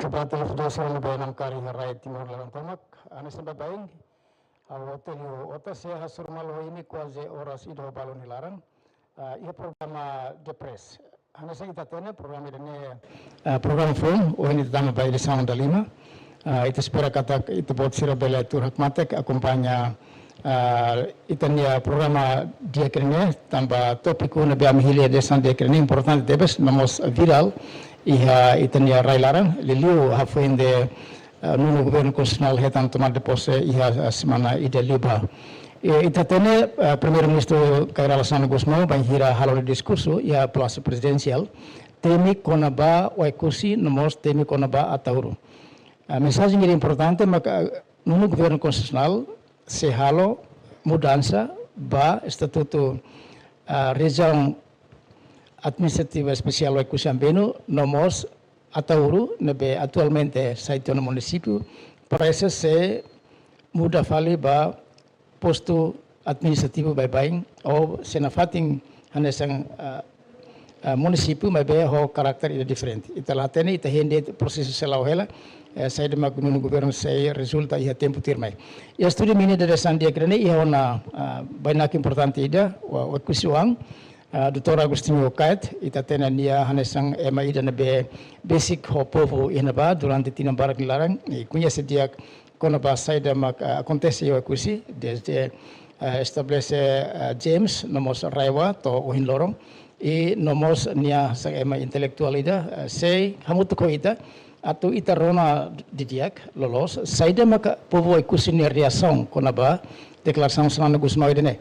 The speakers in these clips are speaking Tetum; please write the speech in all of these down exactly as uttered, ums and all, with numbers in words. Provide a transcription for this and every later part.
Ba telespetadór sira ne'ebé namkari iha rai Timor laran tomak, hanesan baibain, ha'u Otelio Otas sei hasoru malu ho imi kuaze oras ida ho balun nia laran, ah, iha programa The Press. Hanesan ita hatene programa ida-ne'e, ah, programa foun, ohin ita tama ba edisaun dalima. Ah, ita espera katak ita-boot sira bele tuur hakmatek akompaña, ah, ita-nia programa di'ak ida-ne'e, tanba tópiku ne'ebé ami hili edisaun di'ak ida-ne'e importante tebes, no mós virál iha ita-nia rai laran, liuliu hafoin de, ah, nonu governu konstitusionál hetan tomada de pose iha, ah, semana ida liubá. I ita hatene, ah, Primeiru-Ministru Kay Rala Xanana Gusmão bainhira halo nia diskursu iha Palásiu Prezidensiál, temi kona-ba Oekusi no mós temi kona-ba Ataúru. Ah, mensajen ida importante maka, ah, nonu governu konstitusionál sei halo mudansa ba estatutu, ah, Rejiaun Administrativa Espesiál Oekusi Ambenu no mós Ataúru, ne'ebé atualmente sai tiha ona munisípiu, parese sei muda fali ba postu administrativu baibain, ou sei nafatin hanesan, ah, ah, munisípiu, maibé ho karakter ida diferente. Ita la hatene, ita hein de'it prosesu sei la'o hela, eh, saida mak nonu governu sei rezulta iha tempu tuirmai. I estúdiu imi-nia edisaun di'ak ida-ne'e iha ona, ah, bainaka importante ida, Oe-, Oekusi oan, ah, doutór Agostinho Kayet, ita hatene nia hanesan ema ida ne'ebé besik ho povu iha ne'ebá durante tinan barak nia laran, i koñese di'ak kona-ba saida mak, ah, akontese iha Oekusi, dezde, ah, estabelese, ah, James, no mós RAEOA, to'o ohin loron, i no mós nia hanesan ema intelektuál ida, ah, sei hamutuk ho ita, atu ita rona didi'ak, loloos, saida maka povu Oekusi nia reasaun kona-ba deklarasaun Xanana Gusmão ida-ne'e.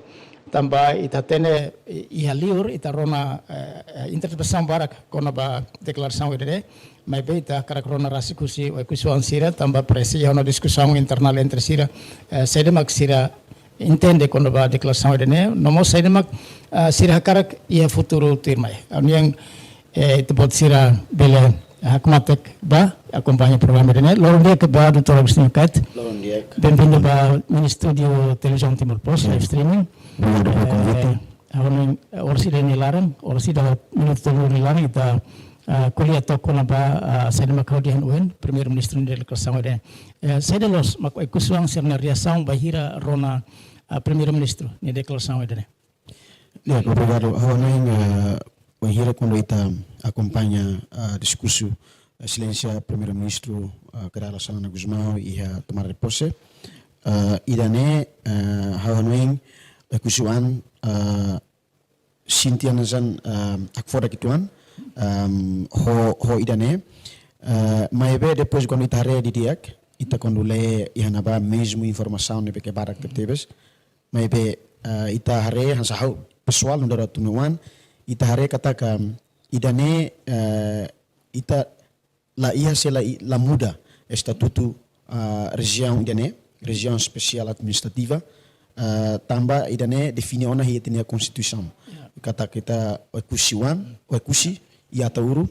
Tanba ita hatene i-, iha liur, ita rona, eh, eh, interpretasaun barak kona-ba deklarasaun ida-ne'e, maibé ita hakarak rona rasik husi Oekusi oan sira, tanba parese iha ona diskusaun internál entre sira, eh, saida mak sira entende kona-ba deklarasaun ida-ne'e, no mós saida mak, ah, sira hakarak iha futuru tuirmai. Ha'u hanoin, eh, ita-boot sira bele hakmatek ba akompaña programa ida-ne'e. Loron di'ak ba doutór Agostinho Kayet. Loron di'ak. Benvindu ba imi-nia estúdiu Televizaun Timor Post, live streaming. Obrigadu pelo convite. Eh, ha'u hanoin, eh, oras ida nia laran, oras ida minutu tolu nia laran, ita, ah, ko'alia took kona-ba, ah, saida mak ha'u dehan ohin, Primeiru-Ministru nia deklarasaun ida-ne'e. Eh, saida loos mak Oekusi oan sira-nia reasaun bainhira rona, ah, Primeiru-Ministru nia deklarasaun ida-ne'e? Ya, obrigadu. Ha'u hanoin, eh, bainhira kuandu ita akompaña, eh, diskursu, eh, Exelénsia Primeiru-Ministru, eh, Kay Rala Xanana Gusmão iha tomada de pose. Eh, ida-ne'e, eh, ha'u hanoin, eh, Oekusi oan, eh, sente hanesan, eh, hakfodak uitoan, em, ho, ho ida-ne'e. Eh, maibé depois kuandu ita haree didi'ak, ita kuandu lee iha ne'ebá mezmu informasaun ne'ebé ke barak tebetebes, maibé, eh, ita haree hanesan ha'u pesoál nu'udar atu-na'in-oan, ita haree katak, em, ida-ne'e, eh, ita la iha se la i-, la muda estatutu, ah, rejiaun ida-ne'e, Rejiaun Espesiál Administrativa, ah, tanba ida-ne'e define ona iha ita-nia Konstituisaun. Ya. Katak ita Oekusi oan, Oekusi i Ataúru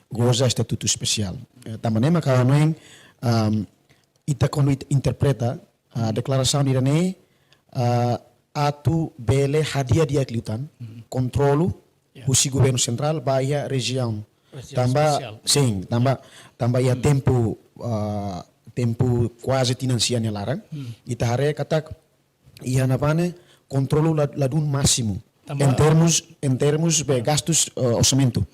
goza estatutu espesiál. Eh, tanba ne'e maka ha'u hanoin, am, ita kuandu ita interpreta, ah, deklarasaun ida-ne'e, ah, atu bele hadi'a di'ak liután kontrolu, ya, husi governu sentrál ba iha rejiaun. Rejiaun espesiál. Tanba, sin, tanba, tanba iha tempu, ah, tempu kuaze tinan sia nia laran. Hmm. Ita haree katak iha ne'ebá ne'e kontrolu la, ladún másimu. Tanba em termos, em termos de gastus, eh, orsamentu.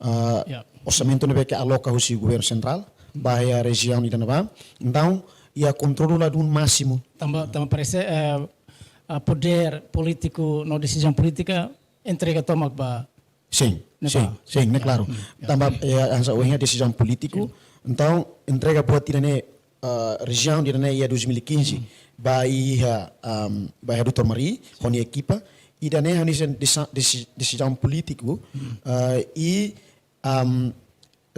Eh, ya. Orsamentu ne'ebé ke aloka husi governu sentrál ba iha rejiaun ida-ne'ebá. Entaun, iha kontrolu ladún másimu. Tanba, tanba parese, eh, ah, podér polítiku no desizaun polítika entrega tomak ba Sin, ne'ebá. Sin, sin, ne'e klaru. Hmm, ya. Tanba, eh, hanesan ohin iha desizaun polítiku. Sin. Entaun, entrega buat ida-ne'e, eh, rejiaun ida-ne'e iha dois mil e quinze, hmm, ba iha, am, ba iha doutór Mari, ho nia ekipa, ida-ne'e hanesan desa-, desi-, desizaun polítiku, hmm, eh, i, am,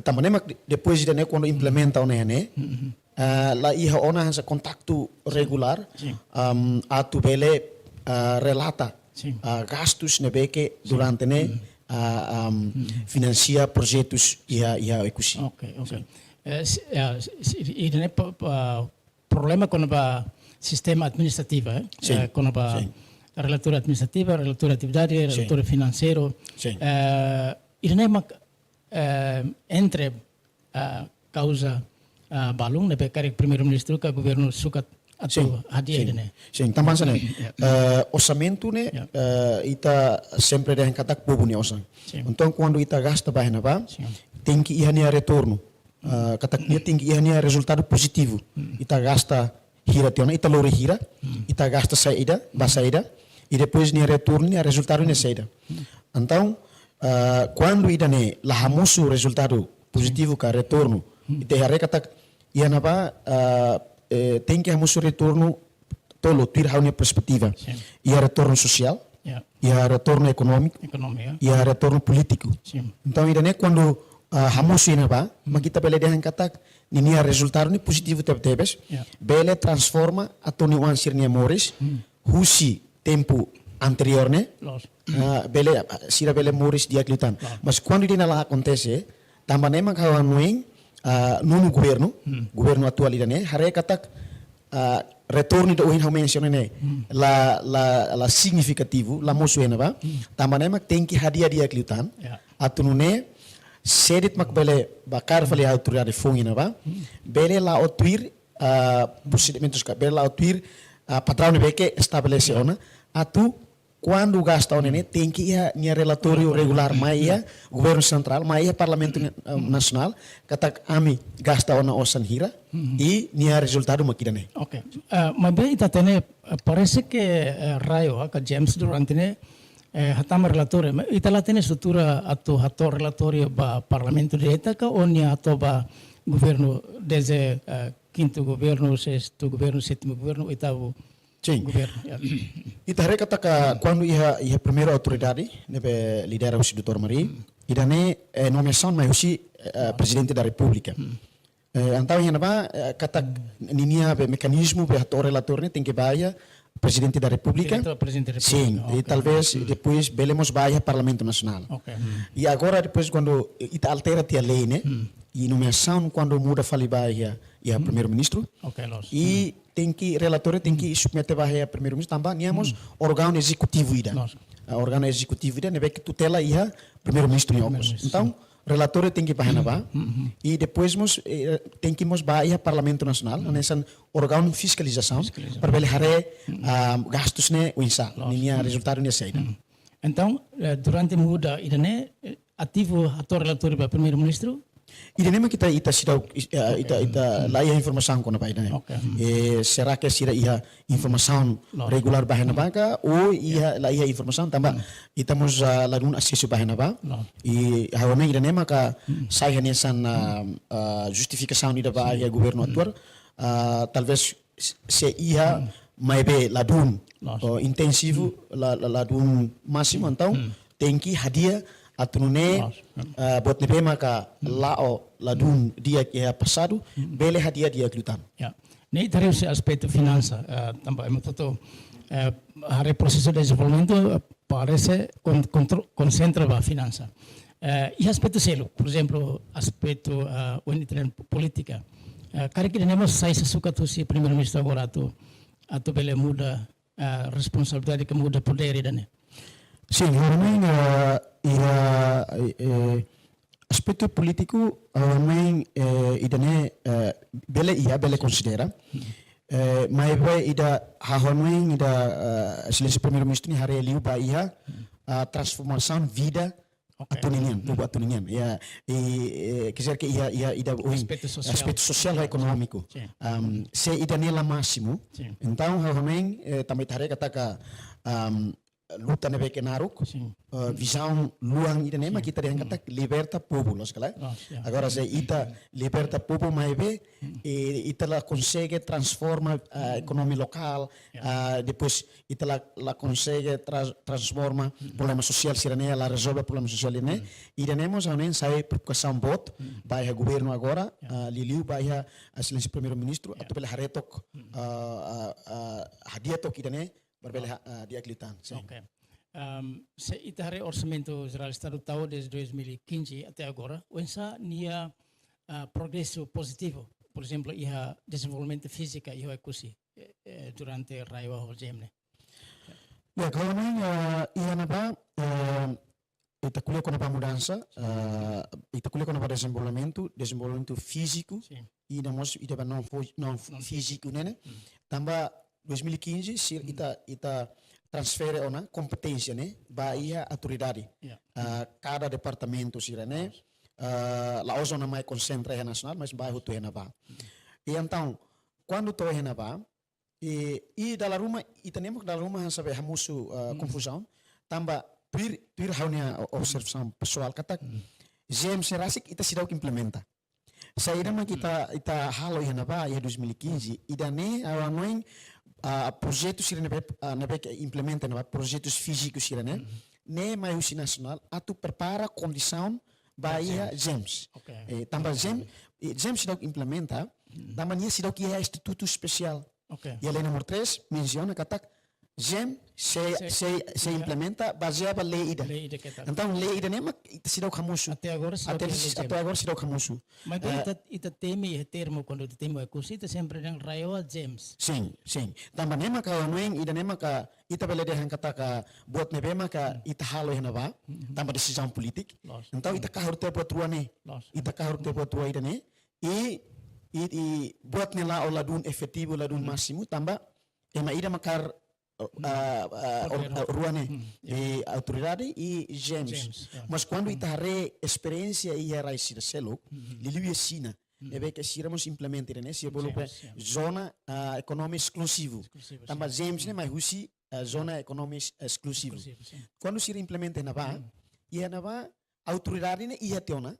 tanba ne'e mak de-, depois ida-ne'e kuandu implementa ona iha ne'e, hmm, hmm, eh, la iha ona hanesan kontaktu regulár, sin, am, atu bele, eh, relata, sin, eh, gastus ne'ebé ke, sin, durante ne'e, hmm, ah, am, hmm, finansia projetus iha, iha Oekusi. Oke, oke. Sin. Eh, si-, ya, si-, si-, ida-ne'e pa-, pa-, problema kona-ba sistema administrativa, eh? Sin. Eh, kona-ba, sin, relatóriu administrativa, relatóriu atividade, sin, relatóriu finanseiru. Sin. Eh, ida-ne'e mak, eh, entre, eh, kauza, ah, balun ne'ebé karik Primeiru-Ministru ka governu sukat atu hadi'a ida-ne'e. Sin, tanba sá ne'e, eh, orsamentu ne'e, eh, ita sempre dehan katak povu nia osan. Sin. Entaun, kuandu ita gasta ba iha ne'ebá, tenke iha nia retornu. Eh, katak nia tenke iha nia rezultadu pozitivu. Ita gasta hira tiha ona, ita lori hira, ita gasta saida, ba saida, i depois nia retornu, nia rezultadu ne'e saida. Entaun, eh, kuandu ida-ne'e la hamosu rezultadu pozitivu ka retornu, ita haree katak iha ne'ebá, eh, eh, tenke hamosu retornu tolu, tuir ha'u-nia perspetiva. Sin. Iha retornu sosiál, iha retornu ekonómiku, iha retornu polítiku. Sin. Entaun, ida-ne'e kuandu, ah, hamosu iha ne'ebá, mak ita bele dehan katak ninia rezultadu ne'e pozitivu tebetebes, bele transforma atu nia oan sira-nia moris, husi tempu anteriór ne'e, ah, bele, ah, sira bele moris di'ak liután. Mas kuandu ida-ne'e la akontese, tanba ne'e mak ha'u hanoin, ah, nonu governu, governu atuál ida-ne'e, haree katak, ah, retornu ida ohin ha'u mensiona ne'e, la, la, la signifikativu, la mosu iha ne'ebá, tanba ne'e mak tenke hadi'a di'ak liután, atu nune'e, sé de'it mak bele ba kaer fali autoridade foun iha ne'ebá, bele la'o tuir, ah, prosedimentus ka, bele la'o tuir, ah, padraun ne'ebé ke estabelese ona, atu kuandu gasta ona ne'e, tenke iha nia relatóriu regulár mai iha governu sentrál, mai iha Parlamentu, eh, Nasionál, katak ami gasta ona osan hira, i nia rezultadu mak ida-ne'e. Oke. Eh, maibé ita hatene, eh, parese ke, eh, RAEOA ka James durante ne'e, eh, hatama relatóriu, mas ita la hatene estrutura atu hato'o relatóriu ba Parlamentu direta ka, ou nia hato'o ba governu desde, eh, kintu governu, sestu governu, sétimu governu, oitavu Sin. Governu, ya. Ita haree katak kuandu iha, iha primeiru autoridade ne'ebé lidera husi doutór Mari, ida-ne'e, eh, nomeasaun mai husi, eh, Prezidente da Repúblika. Eh, entaun iha ne'ebá, eh, katak ninia be mekanizmu be hato'o relatóriu ne'e tenke ba iha Prezidente da Repúblika. Diretu ba Prezidente da Repúblika. Sin, i talvés depois bele mós ba iha Parlamentu Nasionál. Oke. I agora depois kuandu ita altera tiha lei ne'e, i nomeasaun kuandu muda fali ba iha, iha Primeiru-Ministru. Oke, loos. I tenke, relatóriu tenke submete ba iha Primeiru-Ministru, tanba nia mós órgaun ezekutivu ida. Loos. Ah, órgaun ezekutivu ida ne'ebé ke tutela iha Primeiru-Ministru nia okos. Primeiru-Ministru. Entaun, relatóriu tenke ba iha ne'ebá. I depois mós, eh, tenke mós ba iha Parlamentu Nasionál, hanesan órgaun fiskalizasaun, para bele haree, ah, gastus ne'e oinsá, ninia rezultadu ne'e saida. Entaun, eh, durante muda ida-ne'e, eh, ativu hato'o relatóriu ba Primeiru-Ministru? Ida-ne'e mak ita, ita seidauk, eh, ita, ita la iha informasaun kona-ba ida-ne'e. Oke. Eh, será ke sira iha informasaun regulár ba iha ne'ebá ka, ou iha, la iha informasaun tanba ita mós, ah, ladún asesu ba iha ne'ebá. I ha'u hanoin ida-ne'e maka sai hanesan, ah, ah, justifikasaun ida ba iha governu atuál. Ah, talvés se iha maibé ladún, oh, intensivu, la, la, ladún másimu, entaun tenke hadi'a atu nune'e, ah, buat ne'ebé maka la'o ladún di'ak iha pasadu, bele hadi'a di'ak liután. Ya. Ne'e ita haree husi aspetu finansa, ah, tanba ema hotu, eh, haree prosesu dezenvolvimentu, eh, parese kon-, kontro-, konsentra ba finansa. Eh, iha aspetu seluk, por ezemplu, aspetu, ah, unidade polítika. Eh, karik ida-ne'e mós sai sasukat husi Primeiru-Ministru agora atu, atu bele muda, ah, responsabilidade ka muda podér ida-ne'e. Sin, ha'u hanoin, eh, iha, eh, aspetu polítiku, ha'u hanoin, eh, ida-ne'e, eh, bele iha, bele konsidera. Eh, maibé ida ha'u hanoin ida, eh, Exelénsia Primeiru-Ministru nia haree liu ba iha, ah, transformasaun vida atu ninian, povu atu ninian. Ya, i, eh, quer dizer que iha, iha, ida ohin, aspetu sosiál. Aspetu sosiál ho ekonómiku. Sin. Am, se ida-ne'e la másimu, entaun ha'u hanoin, eh, tanba ita haree katak, am, luta ne'ebé ke naruk, eh, vizaun luan ida-ne'e mak ita dehan katak liberta povu, loos ka lae? Loos, ya. Agora se ita liberta povu maibé, eh, ita la konsege transforma, ah, ekonomia lokál, ah, depois ita la, la konsege tra-, transforma problema sosiál sira-ne'e, la rezolve problema sosiál ne'e. Ida-ne'e mós ha'u hanoin sai preokupasaun boot ba iha governu agora, ah, liuliu ba iha Exelénsia Primeiru-Ministru, atu bele haree took, ah, ah, ah, hadi'a took ida-ne'e, para bele ha-, ah, di'ak liután, sin. Oke. Ehm, se ita haree Orsamentu Jerál Estadu tau desde dois mil e quinze até agora, oinsá nia, ah, progresu pozitivu, por ezemplu, iha dezenvolvimentu fíziku iha Oekusi, eh, eh, durante RAEOA ho GEM ne'e? Ya, ha'u hanoin, eh, iha ne'ebá, eh, ita ko'alia kona-ba mudansa, ah, ita ko'alia kona-ba dezenvolvimentu, dezenvolvimentu fíziku, Sin. i ida mós ida-ne'ebé non fo-, non Non fíziku ne'e. Mm. Tanba dois mil e quinze, sira Mm. ita, ita transfere ona kompeténsia ne'e ba iha autoridade. Ya. Ah, kada departamentu sira ne'e, Loos. ah, la'ós ona mai konsentra iha nasionál, mas ba hotu iha ne'ebá. Mm. I entaun, kuandu to'o iha ne'ebá, i, i dala ruma, ita-nia mak dala ruma hanesan be hamosu, ah, Mm. konfuzaun, tanba tuir, tuir ha'u-nia o-, observasaun pesoál katak, Mm. GEMS ne'e rasik ita seidauk implementa. Saida mak ita, ita halo iha ne'ebá, iha dois mil e quinze, ida-ne'e ha'u hanoin, ah, projetu sira ne'ebé, ah, ne'ebé ke implementa ne'ebá, projetus fíziku sira ne'e, Mm. ne'e mai husi nasionál, atu prepara kondisaun ba Ba iha GEMS. GEMS. Ok. Eh, tanba GEMS, eh, GEMS seidauk implementa, Mm. tanba nia seidauk iha estatutu espesiál. Ok. Iha lei númeru três, mensiona katak, GEMS sei, Sei, sei, sei ya. implementa bazeia ba lei ida. Lei ida ketak. Entaun, lei ida ne'e mak ita seidauk hamosu. Até agora seidauk Até iha lei sis-, GEMS. até agora seidauk hamosu. Mas entaun Eh, ita, ita temi iha termu kuandu ita temi oekusi, ita sempre dehan RAEOA GEMS. Sin, sin. Tanba ne'e maka ha'u hanoin, ida-ne'e maka ita bele dehan katak buat ne'ebé maka Hmm. ita halo iha ne'ebá, Hmm. tanba desizaun polítika. Loos. Entaun, ita kahur tiha buat rua ne'e. Loos. Ita kahur tiha buat rua ida-ne'e. I, i, i buat ne'e la'o ladún efetivu, ladún Hmm. másimu, tanba ema ida mak hakarak, Hmm. ah, ah, or-, Koordena. ah, rua ne'e. Hmm. Ya. I autoridade i GEMS. GEMS, ya. Mas kuandu Hmm. ita haree esperiénsia iha rai sira seluk, Hmm. liuliu iha Xina, Hmm. ne'ebé ke sira mós implementa ida-ne'e, sira bolu GEMS, be ya. zona, ah, ekonomia eskluzivu. Eskluzivu, Tanba sin. GEMS ne'e Hmm. mai husi, ah, zona ekonomia es-, eskluzivu. Eskluzivu, sin. Kuandu sira implementa iha ne'ebá, Hmm. iha ne'ebá autoridade ne'e iha tiha ona.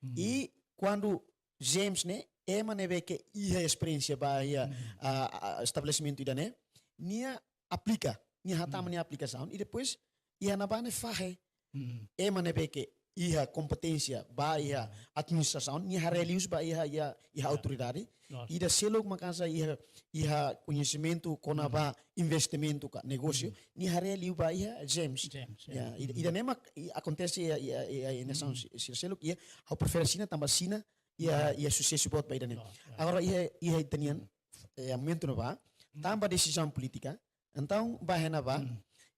Hmm. I kuandu GEMS ne'e, ema ne'ebé ke iha esperiénsia ba iha, Hmm. ah, ah, estabelesimentu ida-ne'e, nia aplika, nia hatama Hmm. nia aplikasaun, i depois iha ne'ebá ne'e fahe Hmm. ema ne'ebé ke iha kompeténsia ba iha Hmm. administrasaun, nia haree Hmm. liu ba iha, iha, iha Ya. autoridade. Loos. Ida seluk maka hanesan iha, iha koñesimentu kona-ba Hmm. investimentu ka negósiu, Hmm. nia haree liu ba iha GEMS. GEMS, ya. Ya, ida, Hmm. ida-ne'e mak i-, akontese iha, iha, iha, iha nasaun Hmm. si-, sira seluk, iha, ha'u prefere Xina tanba Xina iha, Hmm. iha susesu boot ba ida-ne'e. Loos, ya. Agora iha, iha ita-nian, Hmm. eh, momentu ne'ebá, Hmm. tanba desizaun polítika, entaun ba iha ne'ebá, Hmm.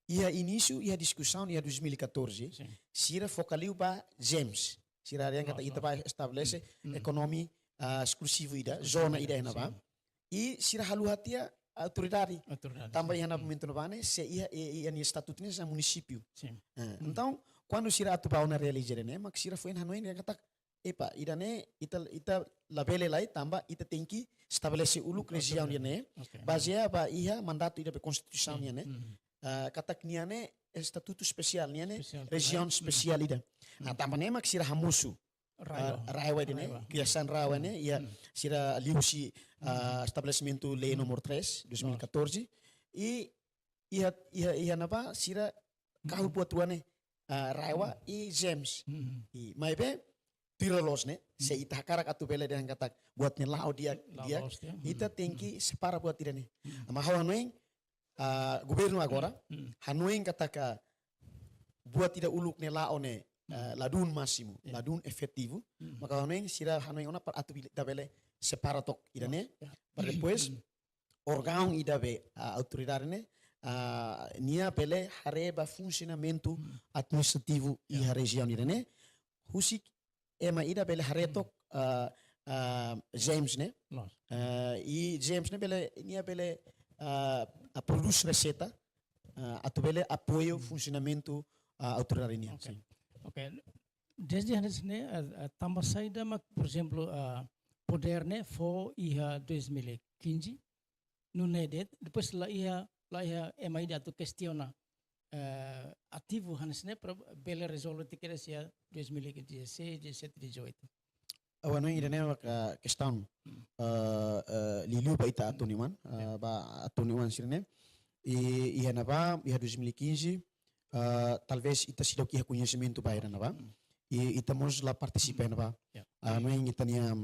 iha inísiu, iha diskusaun, iha dois mil e catorze, Sin. sira foka liu ba GEMS. Sira dehan katak Loos, ita loos. bá estabelese Hmm. Hmm. ekonomia, ah, eskluzivu ida, Eskluzivu zona ida, ida iha ne'ebá. Sin. I sira haluha tiha autoridade. Autoridade, Tanba sin. iha ne'ebá Hmm. momentu ne'ebá ne'e, sei iha, i, i, nia estatutu ne'e hanesan munisípiu. Sin. Ah, Hmm. entaun, kuandu sira atu bá ona realiza ida-ne'e, mak sira foin hanoin dehan katak, epa, ida-ne'e ita, ita labele lai tanba ita tenke estabelese uluk Autoridade. rejiaun ida-ne'e, Ok. bazeia ba iha mandatu ida be konstituisaun Sin. ida-ne'e. Hmm. Ah, katak nia ne'e estatutu espesiál, nia ne'e Espesiál, rejiaun ya. Hmm. espesiál ida. Ah, Hmm. tanba ne'e mak sira hamosu. RAEOA. Ah, RAEOA ida-ne'e, RAEOA. kriasaun RAEOA Hmm. ne'e, iha Hmm. sira liuhusi, Hmm. ah, estabelesimentu lei Hmm. númeru três, Loos. dois mil e catorze. I iha, iha, iha ne'ebá sira kahur Hmm. buat rua ne'e, ah, RAEOA Hmm. i GEMS. Hmm. I maibé, tuir loloos ne'e, se Hmm. ita hakarak atu bele dehan katak buat ne'e la'o di'ak, La'o di'ak, loos di'ak. ita Hmm. tenke Hmm. separa buat ida-ne'e. Hmm. Mak ha'u hanoin, ah, governu agora, Hmm. hanoin katak buat ida uluk ne'e la'o ne'e, Hmm. ah, ladún másimu, Ya. ladún efetivu, Hmm. maka ha'u hanoin sira hanoin ona para atu bele, ita bele separa took ida-ne'e, Ya. para depois Hmm. órgaun ida be, ah, autoridade ne'e, ah, nia bele haree ba funsionamentu Hmm. administrativu Ya. iha rejiaun ida-ne'e, husik ema ida bele haree Hmm. took, ah, ah, GEMS ne'e. Loos. Ah, i GEMS ne'e bele, nia bele, ah, ah, prodús reseita, ah, atu bele apoiu Hmm. funsionamentu, ah, autoridade nian. Ok. Sin. Ok. Desde antes ne'e, ah, ah, tanba saida mak, por ezemplu, ah, podér ne'e fó iha dois mil e quinze, nune'e de'it, depois la iha, la iha ema ida atu kestiona, eh, ativu hanesan ne'e para bele rezolve tiha kedas iha dois mil e dezasseis, dezassete, dezoito. Ha'u hanoin ida-ne'e maka kestaun, Hmm. eh, eh, liuliu ba ita atu-nia oan, eh, Ya. ba atu-nia oan sira-ne'e. I, iha ne'ebá, iha dois mil e quinze, eh, talvés ita seidauk iha koñesimentu ba iha ne'ebá. Hmm. I ita mós la partisipa Hmm. iha ne'ebá. Ya. Ah, hanoin ita-nia,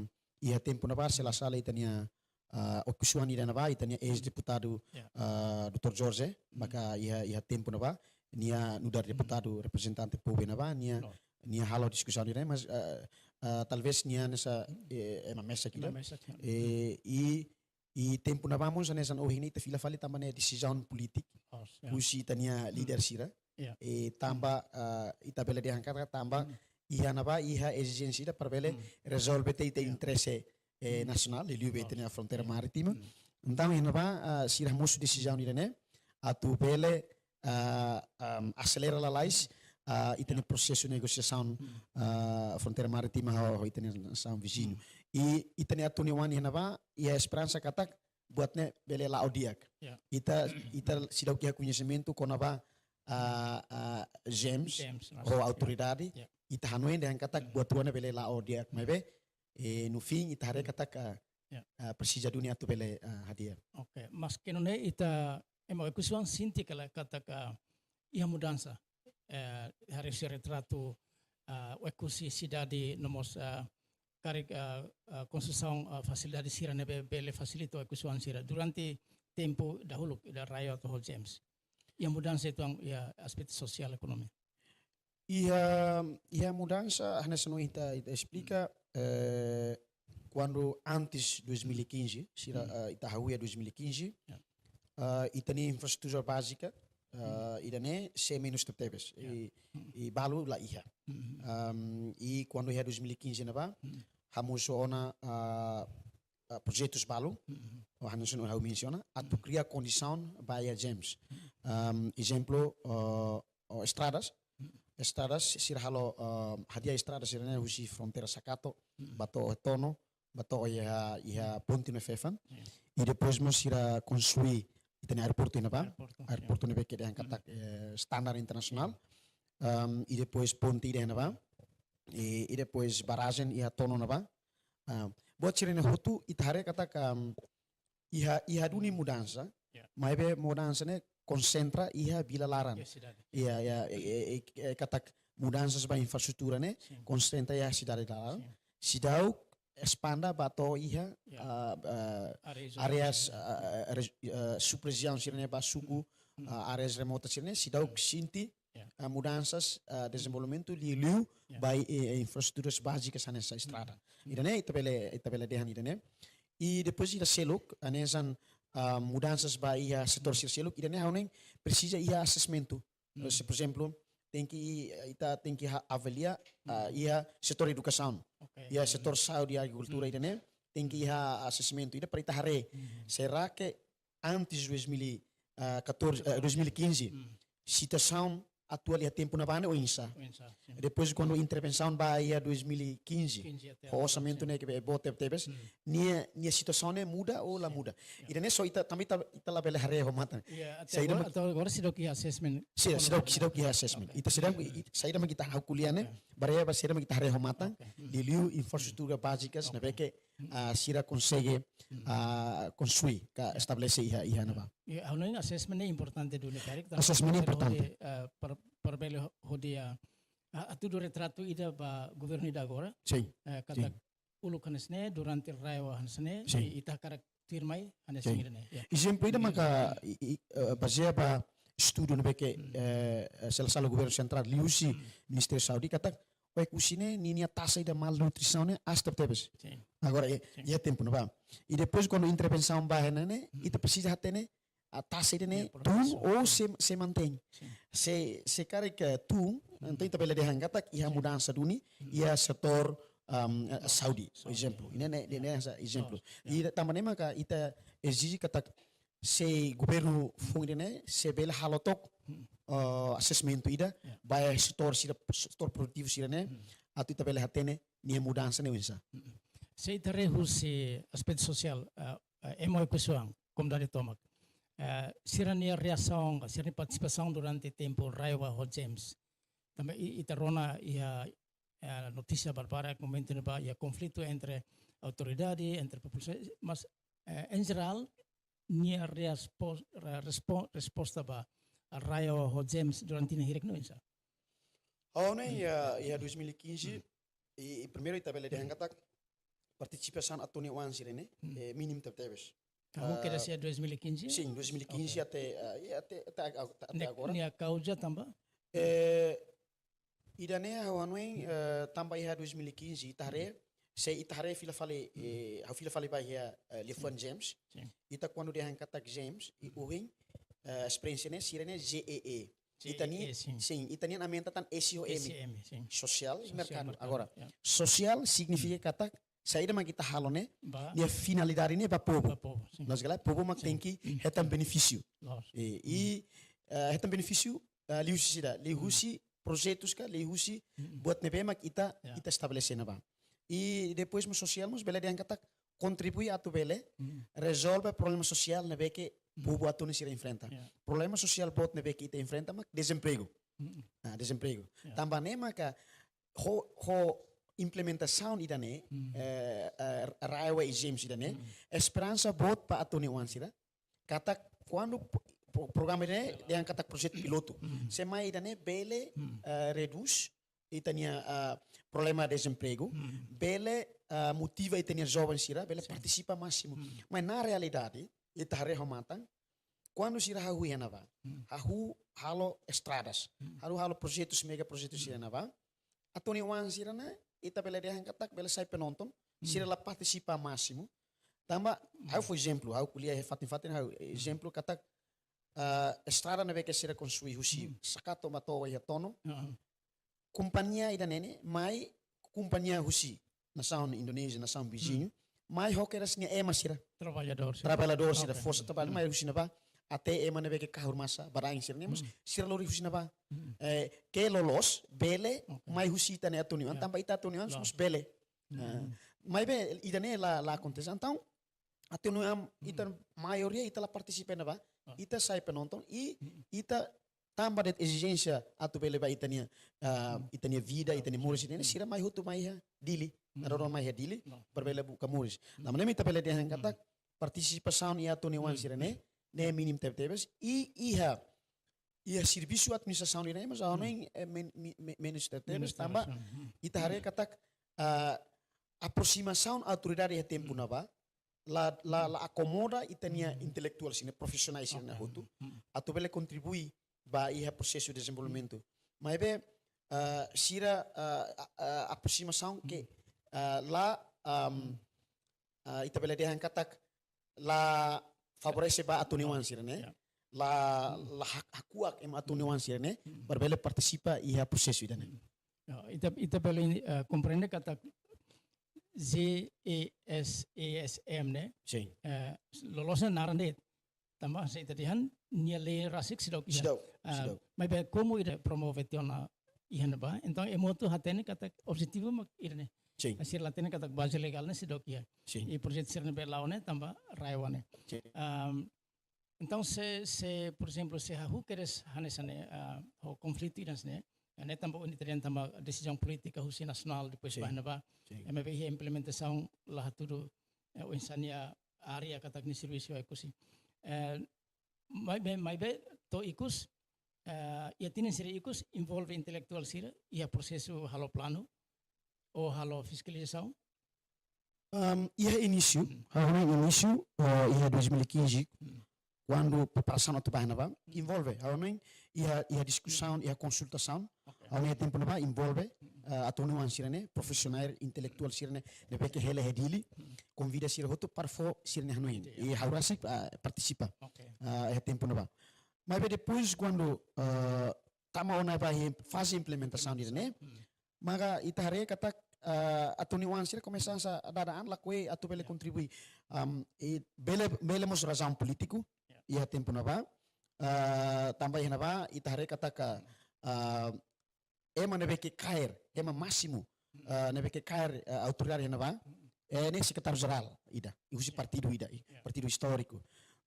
iha tempu ne'ebá, se la sala ita-nia, ah, oekusi-oan ida ne'ebá, ita-nia eis-deputadu, Ya. ah, doutór Jorge, Hmm. maka iha, iha tempu ne'ebá, nia nu'udar Hmm. deputadu reprezentante povu ne'ebá, nia, Loos. nia halo diskusaun ida-ne'e, mas, ah, ah, talvés nia hanesan, Hmm. eh, ema mesak ida. Ema mesak, ya. Eh, Hmm. i, i tempu ne'ebá mós hanesan ohin ne'e ita fila fali tanba ne'e desizaun polítika Loos, ya. husi ita-nia Hmm. líder sira. Ya. I tanba, ah, ita bele dehan katak tanba iha ne'ebá, iha ezijénsia ida para bele rezolve tiha ita interese, eh, nasionál, liuliu ba ita-nia fronteira marítima. Entaun, iha ne'ebá, ah, sira mosu desizaun ida-ne'e, atu bele, ah, am, aselera lalais, ah, ita-nia prosesu negosiasaun, ah, fronteira marítima ho, ho ita-nia nasaun viziñu. I ita-nia atu-nia oan iha ne'ebá, iha esperansa katak buat ne'e bele la'o di'ak. Ya. Ita, ita seidauk iha koñesimentu kona-ba, ah, ah, James, James, ho autoridade. Ya. Ita hanoin dehan katak buat rua ne'e bele la'o di'ak. Maibé, eh, no fim, ita haree katak, ah, ah, presiza duni atu bele, ah, hadi'a. Oke, maski nune'e ita, ema Oekusi oan sente katak iha mudansa. Eh, haree husi retratu, ah, Oekusi sidade no mós, ah, karik, ah, ah, konstrusaun, ah, fasilidade sira ne'ebé bele fasilita Oekusi oan sira durante tempu dahuluk, ida RAEOA to'o James. Iha mudansa uitoan iha aspetu sosiál, ekonomia. Iha, iha mudansa, hanesan ita, ita esplika, eh, kuandu antes dois mil e quinze, sira, eh, ita hahú iha dois mil e quinze, eh, ita-nia infraestrutura bázika, eh, ida-ne'e sei menus tebetebes. I, i balu la iha. Am, i kuandu iha dois mil e quinze ne'ebá, hamosu ona, ah, ah, projetus balu, hanesan ohin ha'u mensiona, atu kria kondisaun ba iha James. Am, ezemplu, ah, oh, estradas. Estradas, sira halo, ah, hadi'a estradas sira-ne'e husi fronteira Sakato, ba to'o Tono, ba to'o iha, iha ponte no fefan. I depois mós sira konstrui ita-nia aeroportu iha ne'ebá. Aeroportu, aeroportu ne'ebé ke dehan katak, eh, standar internasionál. Am, i depois ponte ida iha ne'ebá. I, i depois barrajen iha Tono ne'ebá. Ah, buat sira-ne'e hotu ita haree katak, am, iha, iha duni mudansa, maibé mudansa ne'e konsentra iha vila laran. Iha sidade. Iha, iha, e, e, e, e, katak mudansas ba infraestrutura ne'e konsentra iha sidade laran. Seidauk espanda ba to'o iha, ah, ah, áreas, ah, ah, rej-, ah, sub-rejiaun sira-ne'e ba suku, ah, áreas remota sira-ne'e, seidauk sente, ah, mudansas, ah, dezenvolvimentu liuliu ba, eh, eh, infraestruturas bázika hanesan estrada. Ida-ne'e, ita bele, ita bele dehan ida-ne'e. I depois ida seluk, hanesan, ah, mudansas ba iha setór sira seluk, ida-ne'e ha'u hanoin presiza iha assessmentu. Eh, se, por ezemplu, tenke, eh, ita tenke ha-, avalia, ah, iha setór edukasaun, iha setór saúde, agrikultura, ida-ne'e tenke iha assessmentu ida para ita haree. Será que antes dois mil e catorze, eh, dois mil e quinze, situasaun atuál iha tempu ne'ebá ne'e oinsá? Oinsá, sin. Depois, kuandu intervensaun ba iha dois mil e quinze, ho orsamentu ne'ebé boot tebetebes, nia, nia situasaun ne'e muda ou la muda? Ida-ne'e só ita, tanba ita, ita labele haree ho matan. Até agora, até agora seidauk iha assessment. Sin, seidauk, seidauk iha assessment. Ita seidauk, i, i, saida mak ita halo ko'alia ne'e, bainhira ba saida mak ita haree ho matan, liuliu infraestrutura bázikas ne'ebé ke, ah, sira konsege, ah, konstrui ka estabelese iha, iha ne'ebá. Ha'u hanoin assessment ne'e importante duni karik. Assessment ne'e importante. Hodi, ah, para, para bele hodi, ah, ah, hatudu retratu ida ba governu ida agora. Sin. Eh, katak uluk hanesan ne'e, durante RAEOA hanesan ne'e, i, ita hakarak tuirmai hanesan ne'e. Ezemplu ida maka, i, i, eh, bazeia ba estudu ne'ebé ke, eh, eh, sela-sala governu sentrál liuhusi Ministériu Saúde katak Oekusi ne'e, ninia taxa ida malnutrisaun ne'e aas tebetebes. Sin. Agora, eh, iha tempu ne'ebá. I depois, kuandu intervensaun ba iha ne'e, ita presiza hatene, ah, taxa ida-ne'e tun ou sei, sei mantein. Sin. Se, se karik tun, entaun ita bele dehan katak iha mudansa duni iha setór, am, eh, saúde, por ezemplu. Ida-ne'e, ida-ne'e hanesan ezemplu. I tanba ne'e maka ita ezije katak se governu foun ida-ne'e, se bele halo took, eh, assessment ida ba iha setór sira, setór produtivu sira-ne'e, atu ita bele hatene nia mudansa ne'e oinsá. Se ita haree husi aspetu sosiál, eh, eh, ema Oekusi oan, komunidade tomak, eh, sira-nia reasaun, sira-nia partisipasaun durante tempu RAEOA ho James. Tanba i-, ita rona iha, eh, notísia barak-barak momentu ne'ebá iha konflitu entre autoridade, entre populasaun, mas, eh, em geral, nia respo-, re-, respo-, resposta ba RAEOA ho James durante tinan hirak ne'e oinsá? Ha'u hanoin iha, iha dois mil e quinze, i, i primeiru ita bele dehan katak partisipasaun atu-nia oan sira-ne'e, eh, mínimu tebetebes. Kamu kira se dois mil e quinze? Sin, dois mil e quinze até, ah, i até, até, até agora. Nia kauza tanba? Eh, ida-ne'e ha'u hanoin, eh, tanba iha dois mil e quinze, ita haree, se ita haree fila fali, eh, ha'u fila fali ba iha, eh, liafuan James. Sin. Ita kuandu dehan katak James, i ohin, eh, esperiénsia ne'e, sira-ne'e J E E. Ita-nia, sin, ita-nia aumenta tan S O M. S M, sin. Sosiál, merkadu. Agora, sosiál signifika katak saida mak ita halo ne'e, nia finalidade ne'e ba povu. Ba povu, sin. Loos ka lae, povu mak tenke hetan benefísiu. Loos. I, i, eh, hetan benefísiu, eh, liuhusi saida, liuhusi projetus ka, liuhusi buat ne'ebé mak ita, ita estabelese ne'ebá. I depois mós sosiál mós bele dehan katak kontribui atu bele rezolve problema sosiál ne'ebé ke povu atu nune'e sira enfrenta. Problema sosiál boot ne'ebé ke ita enfrenta mak dezempregu. Ah, dezempregu. Tanba ne'e maka ho, ho implementasaun ida-ne'e, eh, eh, RAEOA i ZEESM ida-ne'e, esperansa boot ba atu-nia oan sira. Katak kuandu pro-, pro-, programa ida-ne'e dehan katak projetu pilotu. Se mai ida-ne'e bele, eh, redús ita-nia, ah, problema dezempregu, bele, ah, motiva ita-nia joven sira, bele partisipa másimu. Mas na realidade, ita haree ho matan, kuandu sira hahú iha ne'ebá, hahú halo estradas, hahú halo projetus, mega projetus sira ne'ebá, atu-nia oan sira-ne'e, ita bele dehan katak bele sai penonton, sira la partisipa másimu. Tanba, ha'u fó ezemplu, ha'u ko'alia iha fatin-fatin, ha'u ezemplu katak, ah, estrada ne'ebé ke sira konstrui husi Sakato ba to'o iha Tono, kompañia ida-ne'e ne'e, mai kompañia husi nasaun Indonézia, nasaun viziñu, mai ho kedas nia ema sira. Traballadór sira. Traballadór sira, forsa traballu, mai husi ne'ebá, até ema ne'ebé ke kahur masa, barain sira-ne'e, mas sira lori husi ne'ebá. Eh, ke loloos, bele, mai husi ita-nia atu-nia oan, tanba ita atu-nia oan, mós bele. Ah, maibé, ida-ne'e la, la akontese. Entaun, atu-nia oan, ita maioria, ita la partisipa ne'ebá, ita sai penonton, i ita tanba de'it ezijénsia atu bele ba ita-nia, ah, ita-nia vida, ita-nia moris, ita-nia sira mai hotu mai iha Dili, dala ruma mai iha Dili, para bele buka moris. Tanba ne'e mak ita bele dehan katak partisipasaun iha atu-nia oan sira-ne'e, ne'e mínimu tebetebes, i iha, iha servisu administrasaun ida-ne'e, mas ha'u hanoin, eh, men-, mi-, me-, menus tebetebes, tanba ita haree katak, ah, aprosimasaun autoridade iha tempu ne'ebá, la, la, la akomoda ita-nia intelektuál sira-ne'e, profisionál sira-ne'e hotu, atu bele kontribui ba iha prosesu dezenvolvimentu. Maibé, ah, sira, ah, ah, ah, aprosimasaun ke, ah, la, am, ah, ita bele dehan katak la favorese ba atu-nia oan sira-ne'e. La, la hak-, hakuak ema atu-nia oan sira-ne'e, para bele partisipa iha prosesu ida-ne'e. Ya, ita, ita bele, eh, komprende katak ZEESM ne'e, sin, eh, loloos naran de'it. Tanba se ita dehan nia lei rasik seidauk iha. Seidauk, ah, seidauk. Maibé komu ida promove tiha ona iha ne'ebá, entaun ema hotu hatene katak objetivu mak ida-ne'e. Sin. Sira la hatene katak baze legál ne'e seidauk iha. Sin. I projetu sira ne'ebé la'o ne'e tanba RAEOA ne'e. Sin. Am, entaun se, se, por ezemplu, se hahú kedas hanesan ne'e, ah, ho konflitu ida hanesan ne'e, ne'e tanba UNITA dehan tanba desizaun polítika husi nasionál, depois, sin, ba ne'ebá. Sin. Maibé iha implementasaun la hatudu, eh, oinsá nia área katak nia servisu Oekusi. Eh, maibé, maibé to'o ikus, eh, iha tinan sira ikus envolve intelektuál sira iha prosesu halo planu ou halo fiskalizasaun? Am, iha inísiu, ha'u hanoin inísiu, eh, iha dois mil e quinze, kuandu preparasaun atu ba iha ne'ebá, envolve, ha'u hanoin iha, iha diskusaun, iha konsultasaun, ha'u hanoin iha tempu ne'ebá envolve, eh, atu-nia oan sira-ne'e, profisionál, intelektuál sira-ne'e, ne'ebé ke hela iha Dili, konvida sira hotu para fó sira-nia hanoin. I ha'u rasik, ah, partisipa, ah, iha tempu ne'ebá. Maibé depois, kuandu, ah, tama ona ba iha faze implementasaun ida-ne'e, maka ita haree katak, ah, atu-nia oan sira komesa hanesan dada an lakohi atu bele kontribui. Am, i bele, bele mós razaun polítiku, iha tempu ne'ebá. Ah, tanba iha ne'ebá, ita haree katak, ah, ema ne'ebé ke kaer, ema másimu, ah, ne'ebé ke kaer, ah, autoridade iha ne'ebá, eh, ne'e sekretáriu jerál ida, i husi partidu ida, i partidu istóriku.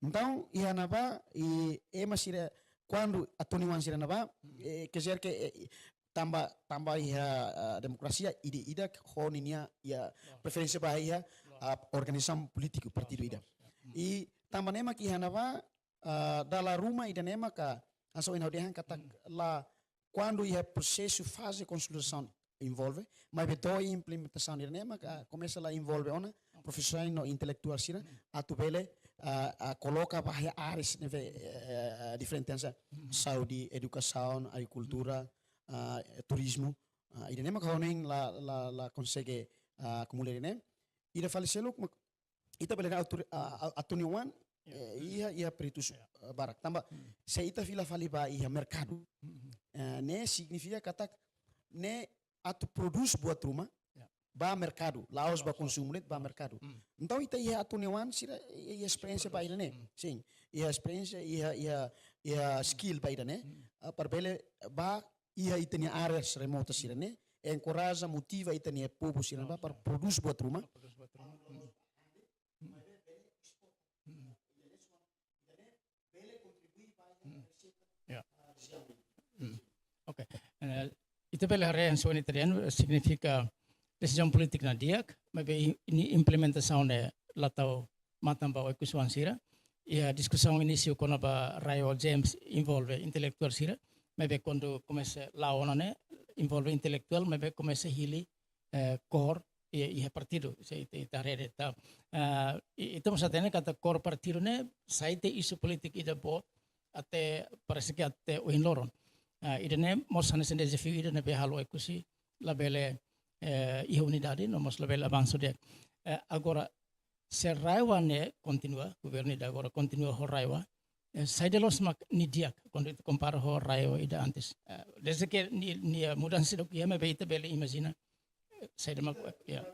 Entaun, iha ne'ebá, i ema sira, kuandu atu-nia oan sira ne'ebá, eh, ke dizer ke, eh, tanba, tanba iha, ah, demokrasia, ida-idak ho ninia, iha preferénsia ba iha, ah, organizasaun polítiku, partidu ida. I tanba ne'e mak iha ne'ebá, ah, dala ruma ida-ne'e maka, hanesan ohin ha'u dehan katak la, kuandu iha prosesu faze konsultasaun envolve, maibé to'o implementasaun ida-ne'e maka komesa la envolve ona profisionál no intelektuál sira atu bele, ah, ah, koloka ba iha áreas ne'ebé, eh, eh, diferente hanesan saúde, edukasaun, agrikultura, ah, turizmu, ah, ida-ne'e maka ha'u hanoin la, la, la konsege, ah, akumula ida-ne'e. Ida fali seluk mak ita bele dehan autor-, a, a, atu-nia oan, eh, iha, iha peritus, eh, barak. Tanba, se ita fila fali ba iha merkadu, eh, ne'e signifika katak ne'e atu prodús buat ruma, ba merkadu, la'ós ba konsumu de'it, ba merkadu. Entaun ita iha atu newan sira iha esperiénsia ba ida-ne'e. Sin, iha esperiénsia, iha, iha, iha skill ba ida-ne'e. Ah, para bele ba iha ita-nia áreas remota sira-ne'e, enkoraja, motiva ita-nia povu sira ba para prodús buat ruma. Ya. Oke. Eh, ita bele haree hanesan ohin ita dehan, signifika desizaun polítika ne'e di'ak, maibé i-, nia implementasaun ne'e la tau matan ba Oekusi-oan sira. Iha diskusaun inísiu kona-ba RAEOA, James envolve intelektuál sira, maibé kuandu komesa la'o ona ne'e envolve intelektuál, maibé komesa hili, eh, core, i, iha partidu, se ita, ita haree de'it. Ah, i, ita mós hatene katak core partidu ne'e sai tiha isu polítiku ida boot, até, parese ke até ohin loron. Ah, ida-ne'e mós hanesan dezafiu ida ne'ebé halo Oekusi labele, eh, iha unidade, no mós labele avansu di'ak. Eh, agora, se RAEOA ne'e kontinua, governu ida agora kontinua ho RAEOA, eh, saida loos mak nia di'ak, kuandu ita kompara ho RAEOA ida antes. Eh, dezde ke nia, nia mudansa seidauk iha, maibé ita bele imajina, eh, saida mak, ya.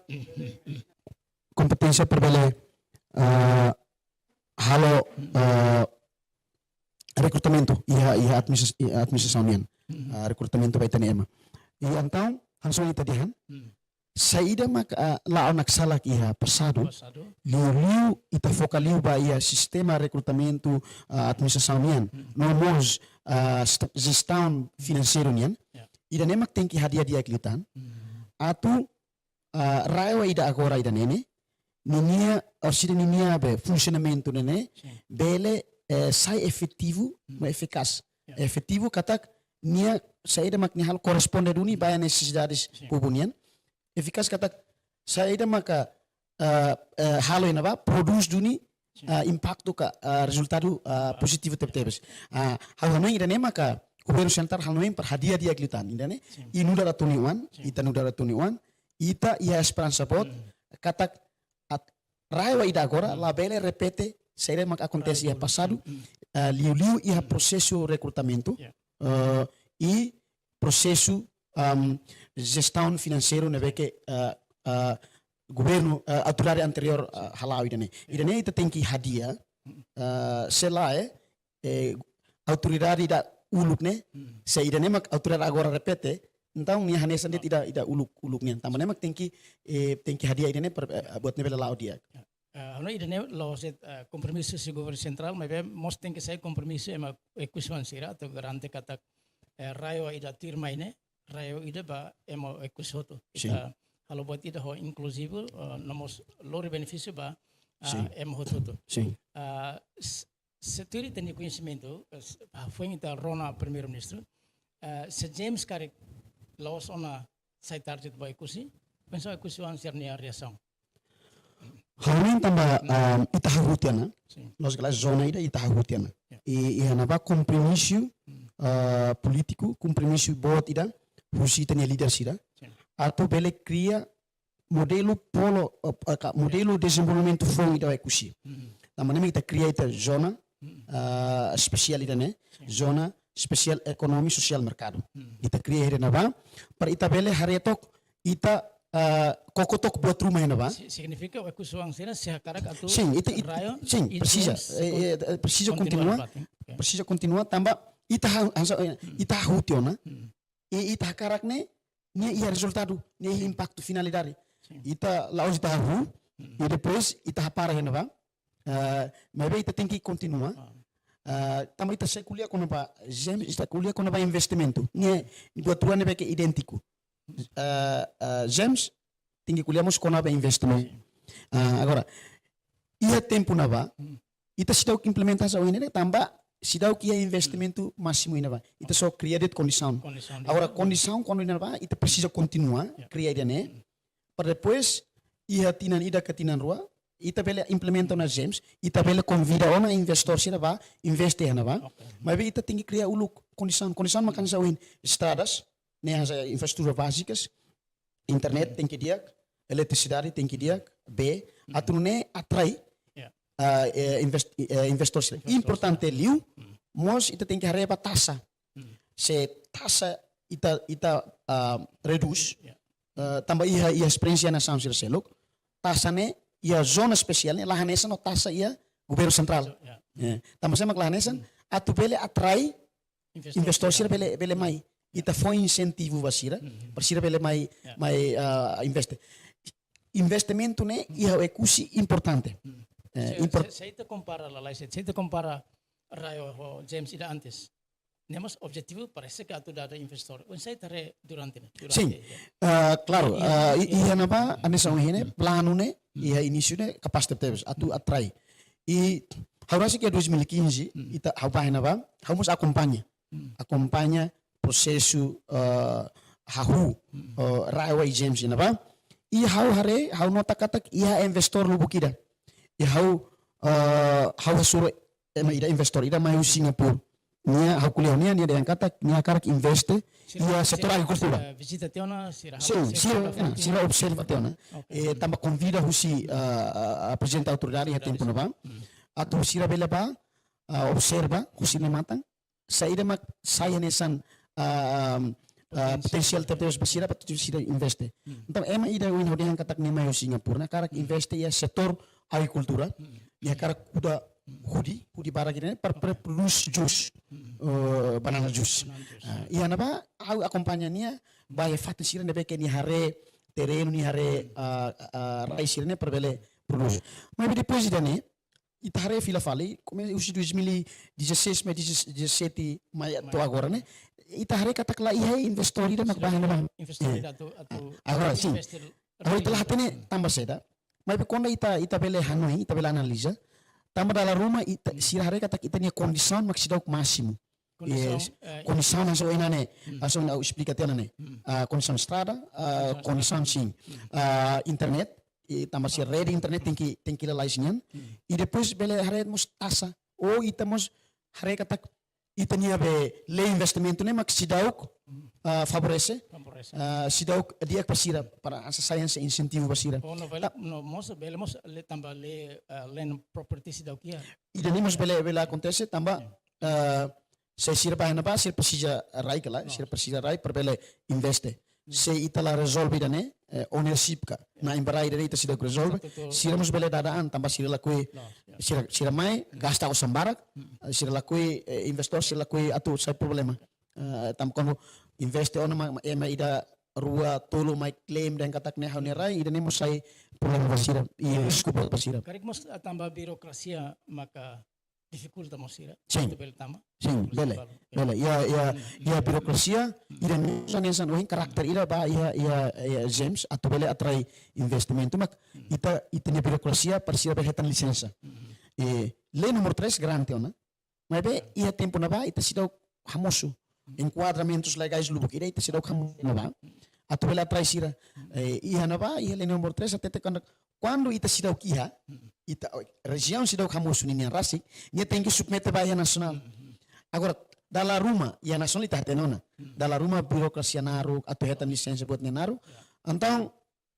Kompeténsia para bele, eh, halo, eh, rekrutamentu iha, iha administra-, iha administrasaun nian. Ah, rekrutamentu ba ita-nia ema. I entaun, hanesan ita dehan, saida mak, ah, la'o naksalak iha pasadu, liuliu ita foka liu ba iha sistema rekrutamentu, ah, administrasaun nian. No mós, ah, st-, jestaun finanseiru nian. Ya. Ida-ne'e mak tenke hadi'a di'ak liután. Atu, ah, RAEOA ida agora ida-ne'e ne'e, ninia, orsida ninia be funsionamentu ne'e ne'e, bele, eh, sai efetivu, no efikás. Ya. Efetivu katak nia saida mak nia halo korresponde duni ba nesesidades povu nian. Efikás katak saida maka, eh, eh, halo iha ne'ebá, prodús duni, eh, impaktu ka, eh, rezultadu, eh, pozitivu tebetebes. Ah, ha'u hanoin ida-ne'e maka governu sentrál hanoin para hadi'a di'ak liután ida-ne'e. I nu'udar atu nia oan, ita nu'udar atu nia oan, ita iha esperansa boot, katak at-, RAEOA ida agora labele repete saida mak akontese iha pasadu, eh, liuliu iha prosesu rekrutamentu, eh, i prosesu, am, jestaun finanseiru ne'ebé ke, eh, eh, governu, eh, autoridade anteriór, eh, hala'o ida-ne'e. Ida-ne'e ita tenke hadi'a, eh, se lae, eh, autoridade ida uluk ne'e, se ida-ne'e mak autoridade agora repete, entaun nia hanesan de'it ida, ida uluk, uluk nian. Tanba ne'e mak tenke, eh, tenke hadi'a ida-ne'e para, eh, buat ne'e bele la'o di'ak. Eh, ha'u hanoin ida-ne'e la'ós de'it, eh, kompromisu husi governu sentrál, maibé mós tenke sai kompromisu ema Oekusi-oan sira atu garante katak, eh, RAEOA ida tuirmai ne'e, RAEOA ida ba ema Oekusi hotu. Sin. Ita halo buat ida ho inkluzivu, eh, no mós lori benefísiu ba, eh, ema hotu-hotu. Sin. Eh, s-, se tuir ita-nia koñesimentu, eh, s-, ah, foin ita rona Primeiru-Ministru, eh, se James karik la'ós ona sai target ba Oekusi, pensa Oekusi-oan sira-nia reasaun. Ha'u hanoin tanba, um, ita hahú tiha ona, sin, loos ka lae, zona ida ita hahú tiha ona. Ya. I, iha ne'ebá kompromisu, uh, polítiku, kompromisu boot ida, husi ita-nia líder sira. Sin. Atu bele kria modelu polo, eh, eh, ka, modelu dezenvolvimentu foun ida Oekusi. Tanba ne'e ita kria ita zona, eh, espesiál ida-ne'e, zona espesiál ekonomia sosiál merkadu. Ita kria iha ne'ebá, para ita bele haree took, ita, eh, koko took buat ruma iha ne'ebá. Si-, signifika Oekusi-oan sira se hakarak atu, sin, ita, it-, RAEOA, sin, it presiza, means eh, eh, eh, presiza kontinua, kontinua, oke, presiza kontinua, tanba ita ha-, hanesan, eh, ita hahú tiha ona. I ita hakarak ne'e, nia iha rezultadu, nia iha impaktu, finalidade. Sin. Ita la'ós ita hahú, i depois ita hapara iha ne'ebá. Eh, maibé ita tenke kontinua. Ah. Eh, tanba ita sei ko'alia kona-ba, James, ita ko'alia kona-ba investimentu. Nia buat rua ne'ebé ke idéntiku. Eh, eh, James, tenke ko'alia mós kona-ba investimentu. Sin. Ah, agora, iha tempu ne'ebá, ita seidauk implementa hanesan ohin ne'e, tanba seidauk iha investimentu másimu iha ne'ebá. Ita só kria de'it kondisaun. Kondisaun. Agora, kondisaun kuandu iha ne'ebá, ita presiza kontinua, ya, kria ida-ne'e. Para depois, iha tinan ida ka tinan rua, ita bele implementa ona James, ita bele konvida ona investór sira ba investe iha ne'ebá. Oke. Maibé ita tenke kria uluk kondisaun. Kondisaun maka hanesan ohin, estradas, ne'e hanesan infraestrutura bázikas, internet tenke di'ak, eletrisidade tenke di'ak, bee, atu nune'e atrai, ya, ah, eh, invest-, eh, investór sira. Investór sira. Importante liu, mós ita tenke haree ba taxa. Se taxa ita, ita, ah, redús, eh, tanba iha, iha esperiénsia nasaun sira seluk, taxa ne'e iha zona espesiál ne'e la hanesan ho taxa iha governu sentrál. So, ya. Eh, tanba sé mak la hanesan, atu bele atrai investór sira bele, bele mai. Ita fó insentivu ba sira, para sira bele mai, mai, ah, investe. Investimentu ne'e iha Oekusi importante. Eh, se, import- se, se ita kompara, lalais, se, se ita kompara RAEOA ho James ida antes. Ne'e mós objetivu parese ke atu dada investór. Oinsá ita haree durante ne'e? Sin. Durante, ya. Ah, klaru, ah, i, iha ne'ebá, hanesan ohin ne'e, planu ne'e, iha inísiu ne'e, kapás tebes, atu atrai. I ha'u rasik iha dois mil e quinze, ita, ha'u bá iha ne'ebá, ha'u mós akompaña. Akompaña prosesu, ah, hahú, ah, RAEOA i James iha ne'ebá. I ha'u haree, ha'u nota katak iha investór lubuk ida. I ha'u, ah, ha'u hasoru ema ida, investór ida mai husi Singapura. Nia, ha'u ko'alia ho nia, nia dehan katak nia hakarak investe iha setór agrikultura. Sira, eh, vizita tiha ona, sira, sin, sira, sira observa tiha ona. Oke. Eh, tanba konvida husi, ah, ah, ah, prezidente autoridade iha tempu ne'ebá. Atu sira bele bá, ah, observa husi nia matan saida mak sai hanesan, ah, ah, potensiál tebes ba sira, para atu sira investe. Entaun, ema ida ohin ha'u dehan katak nia mai husi Singapura, nia hakarak investe iha setór agrikultura, nia hakarak kuda hudi, hudi barak ida ne'e, para, para prodús jus, eh, banana jus. Banana jus. Ah, iha ne'ebá, ha'u akompaña nia, bá iha fatin sira ne'ebé ke nia haree terrenu, nia haree, ah, ah, rai sira ne'e para bele prodús. Mas depois ida ne'e, ita haree fila fali, komesa husi dois mil e dezasseis mai dezasete mai to'o agora ne'e, ita haree katak la iha investór ida mak bá iha ne'ebá. Investór ida atu, atu, agora, sin, investe. Agora ita la hatene tanba saida. Maibé kuandu ita, ita bele hanoin, ita bele analiza. Tanba dala ruma ita, sira haree katak ita-nia kondisaun mak seidauk másimu. Kondisaun, eh, kondisaun hanesan ohin ne'e, hanesan ha'u esplika tiha ona ne'e. Ah, kondisaun estrada, ah, kondisaun, sin. Ah, internet, i tanba sira rede internet tenke, tenke lalais nian. I depois bele haree mós taxa. Ou ita mós haree katak ita-nia be lei investimentu ne'e mak seidauk, ah, favorese, ah, seidauk di'ak ba sira, para hanesan sai hanesan insentivu ba sira. Oh, no, bele, no, mós, bele mós lei tanba lei, ah, land property seidauk iha. Ida ne'e mós bele, bele akontese tanba, ah, se sira bá iha ne'ebá, sira presiza rai ka lae, sira presiza rai para bele investe. Se ita la rezolve ida ne'e, eh, ownership ka, na'in ba rai ida ne'e ita seidauk rezolve. Sira mós bele dada an, tanba sira lakohi, sira, sira mai, gasta osan barak, eh, sira lakohi, eh, investór, sira lakohi atu sai problema. Eh, tanba kuandu investe ona ma, ma, ema ida rua tolu mai klaim dehan katak ne'e ha'u-nia rai, ida ne'e mós sai problema ba sira, i risku ba sira. Karik mós, ah, tanba birokrasia maka difikulta mós sira. Sin. Atu bele tama. Sin, bele. Bele. Iha, iha, iha birokrasia, ida ne'e hanesan ohin karakter ida ba iha, iha, iha James, atu bele atrai investimentu mak ita, ita-nia birokrasia para sira bele hetan lisensa. Eh, lei númeru três garante ona. Maibé iha tempu ne'ebá ita seidauk hamosu. Enkuadramentus legais lubuk ida ita seidauk hamosu ne'ebá. Atu bele atrai sira. Eh, iha ne'ebá, iha lei númeru três, hatete kuandu, kuandu ita seidauk iha, ita, rejiaun seidauk hamosu ninia rasik, nia tenke submete ba iha nasionál. Agora, dala ruma, iha nasionál ita hatene ona. Dala ruma birokrasia naruk, atu hetan lisensa buat ne'e naruk. Entaun,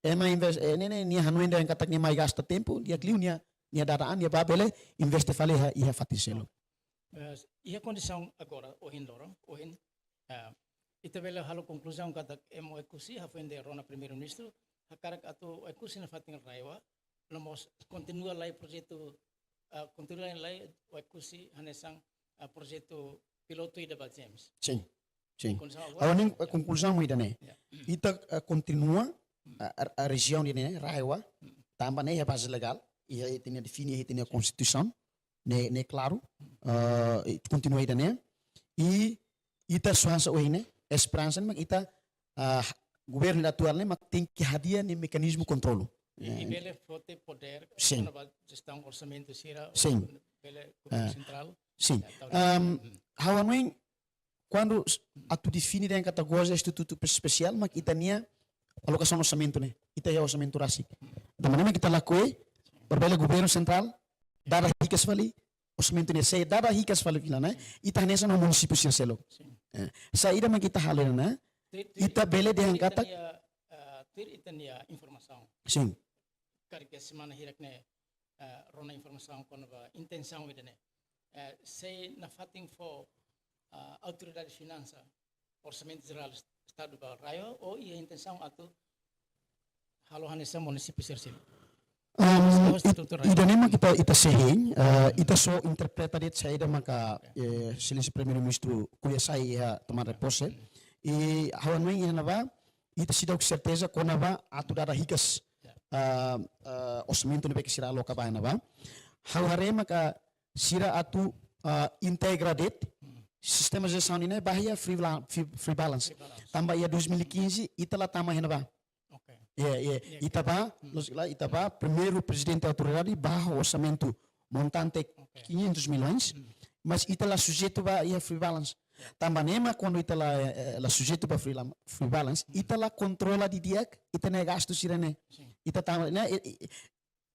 ema investe, eh, ne'e, ne'e, nia hanoin dehan katak nia mai gasta tempu, di'ak liu nia, nia dada an, nia bá bele investe fali iha, iha fatin seluk. Eh, iha kondisaun agora, ohin loron, ohin, eh, ita bele halo konkluzaun katak ema Oekusi, hafoin de'it rona Primeiru-Ministru, hakarak atu Oekusi nafatin RAEOA, no mós kontinua lai projetu, eh, kontinua lai Oekusi hanesan, eh, projetu pilotu ida ba James. Sin, sin. Kondisaun agora? Agora ne'e, eh, konkluzaun mak ida ne'e. Ya. Ita, eh, kontinua, eh, eh, eh, rejiaun ida ne'e, RAEOA, tanba ne'e iha baze legál, iha, ita-nia define, iha ita-nia konstituisaun, ne'e, ne'e klaru, eh, i kontinua ida ne'e. I ita só hanesan ohin ne'e, esperansa ne'e mak ita, ah, governu atuál ne'e mak tenke hadi'a nia mekanizmu kontrolu. I, i bele foti podér, sin, kona-ba jestaun orsamentu sira, sin, bele governu sentrál. Sin. Ya, tau. Ehm, ha'u hanoin, kuandu s-, atu define dehan katak goza estatutu pe-, espesiál, mak ita-nia alokasaun orsamentu ne'e, ita iha orsamentu rasik. Tanba ne'e mak ita lakohi, para bele governu sentrál dada hikas fali orsamentu ne'e, se dada hikas fali fila ne'e, ita hanesan ho munisípiu sira seluk. Sin. Eh, saida mak ita halo ne'e, tuir, tuir, ita bele dehan katak, ita-nia, eh, tuir ita-nia informasaun. Sin. Karik semana hirak ne'e, eh, rona informasaun kona-ba intensaun ida-ne'e. Eh, sei nafatin fó, ah, autoridade finansa, Orsamentu Jerál Estadu ba RAEOA, ou iha intensaun atu halo hanesan munisípiu sira seluk? Um, Estatutu RAEOA. Ida-ne'e mak ita, ita sei hein, eh, ita só interpreta de'it saida maka, eh, Exelénsia Primeiru-Ministru ko'alia sai iha tomada de pose. I ha'u hanoin iha ne'ebá, ita seidauk serteza kona-ba atu dada hikas, ah, ah, orsamentu ne'ebé ke sira aloka ba iha ne'ebá. Ha'u haree maka sira atu, ah, integra de'it sistema jesaun ne'e ba iha free bala-, free, free balance. Free balance. Tanba iha dois mil e quinze, ita la tama iha ne'ebá. Ok. Iya, iya. Iya, ita ba, lójika, ita ba, primeiru prezidente autoridade ba orsamentu montante quinhentos milhões, mas ita la sujeitu ba iha free balance. Ya. Tanba ne'e mak kuandu ita la, eh, la sujeitu ba free lam-, free balance, ita la kontrola didi'ak ita-nia gastu sira-ne'e. Sin. Ita tama, ne'e, eh, eh,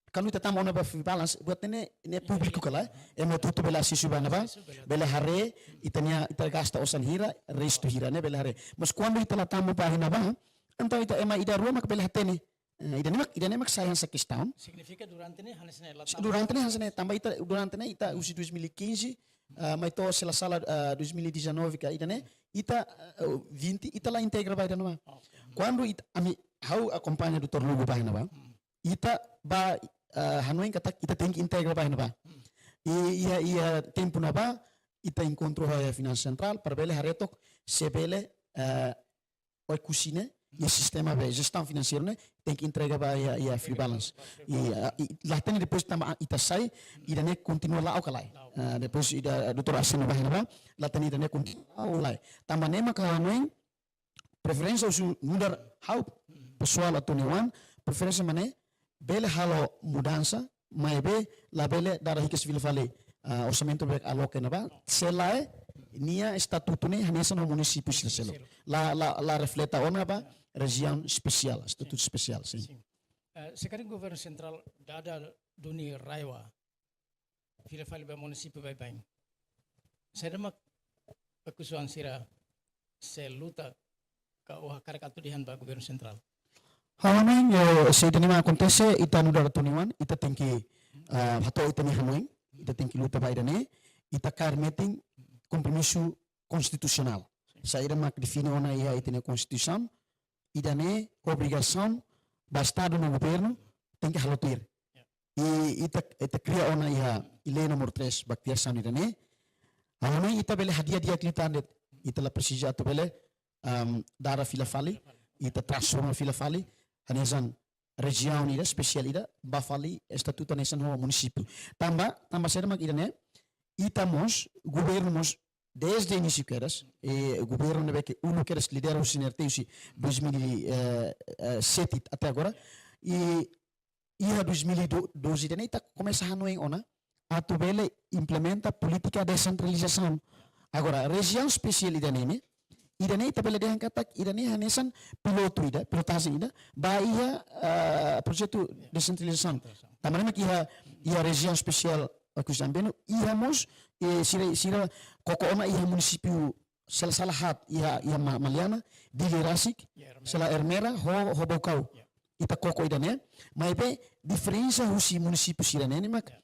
kuandu ita tama ona ba free balance, buat ne'e, ne'e públiku ka lae, ema hotu-hotu bele asesu ba ne'ebá, bele haree, ita-nia, ita gasta osan hira, restu hira ne'e bele haree. Mas kuandu ita la tama ba iha ne'ebá, entaun ita ema ida rua mak bele hatene. Eh, ida-ne'e mak, ida-ne'e mak sai hanesan kestaun. Signifika durante ne'e hanesan ne'e la tama. Durante ne'e hanesan ne'e, tanba ita, durante ne'e ita husi dois mil e quinze, ah, mai to'o se la sala, ah, dois mil e dezanove ka ida-ne'e, ita, ah, vinte, ita la integra ba iha ne'ebá. Ok. Kuandu ita, ami, ha'u akompaña doutór Lugo ba iha ne'ebá, ita ba, ah, hanoin katak ita tenke integra ba iha ne'ebá. I, iha, iha tempu ne'ebá, ita enkontru ho iha Finansa Sentrál, para bele haree took, se bele, ah, Oekusi ne'e, iha sistema be, jestaun finanseiru ne'e, tenke entrega ba iha, iha free balance. I, ah, i, la hatene depois tanba ita sai, ida-ne'e kontinua la'o ka lae. La'o. Ah, depois ida, doutór Arsénio ba iha ne'ebá, la hatene ida-ne'e kontinua la'o ka lae. Tanba ne'e mak ha'u hanoin, preferénsia husi nu'udar ha'u, pesoál atu hanoin, preferénsia mak ne'e, bele halo mudansa, maibé labele dada hikas fila fali, ah, orsamentu be aloka iha ne'ebá, se lae, nia estatutu ne'e hanesan ho munisípiu sira seluk. La, la, la refleta ona ba rejiaun espesiál, estatutu espesiál, sin. Sin. Eh, se karik governu sentrál dada duni RAEOA fila fali ba munisípiu baibain, saida mak Oekusi-oan sira sei luta ka hakarak atu dehan ba governu sentrál? Ha'u hanoin, eh, se ida-ne'e mak akontese, ita nu'udar atu hanoin, ita tenke, ah, hato'o ita-nia hanoin, ita tenke luta ba ida-ne'e, ita kaer metin kompromisu konstitusionál. Saida mak define ona iha ita-nia Konstituisaun, ida-ne'e obrigasaun ba Estadu no governu tenke halo tuir. I ita, ita kria ona iha lei númeru três, ba kriasaun ida-ne'e. Ha'u hanoin ita bele hadi'a di'ak liután de'it, ita la presiza atu bele, am, dada fila fali, ita transforma fila fali, hanesan rejiaun ida, espesiál ida, ba fali estatutu hanesan ho munisípiu. Tanba, tanba saida mak ida-ne'e, ita mós, governu mós, desde inísiu kedas, eh, governu ne'ebé ke uluk kedas lidera husi N R T husi dois mil e sete até agora, i iha dois mil e doze ida-ne'e ita komesa hanoin ona atu bele implementa polítika desentralizasaun. Agora, rejiaun espesiál ida-ne'e ne'e, ida-ne'e ita bele dehan katak ida-ne'e hanesan pilotu ida, pilotajen ida, ba iha, ah, projetu desentralizasaun. Tanba ne'e mak iha, iha rejiaun espesiál Oekusi Ambeno, iha mós, eh, sira, sira koko ona iha munisípiu se la sala haat, iha, iha Ma-, Maliana, Dili rasik, iha Ermera. Se la Ermera, ho, ho Baucau. Ya. Ita koko ida-ne'e, maibé diferensa husi munisípiu sira-ne'e ne'e mak, ya,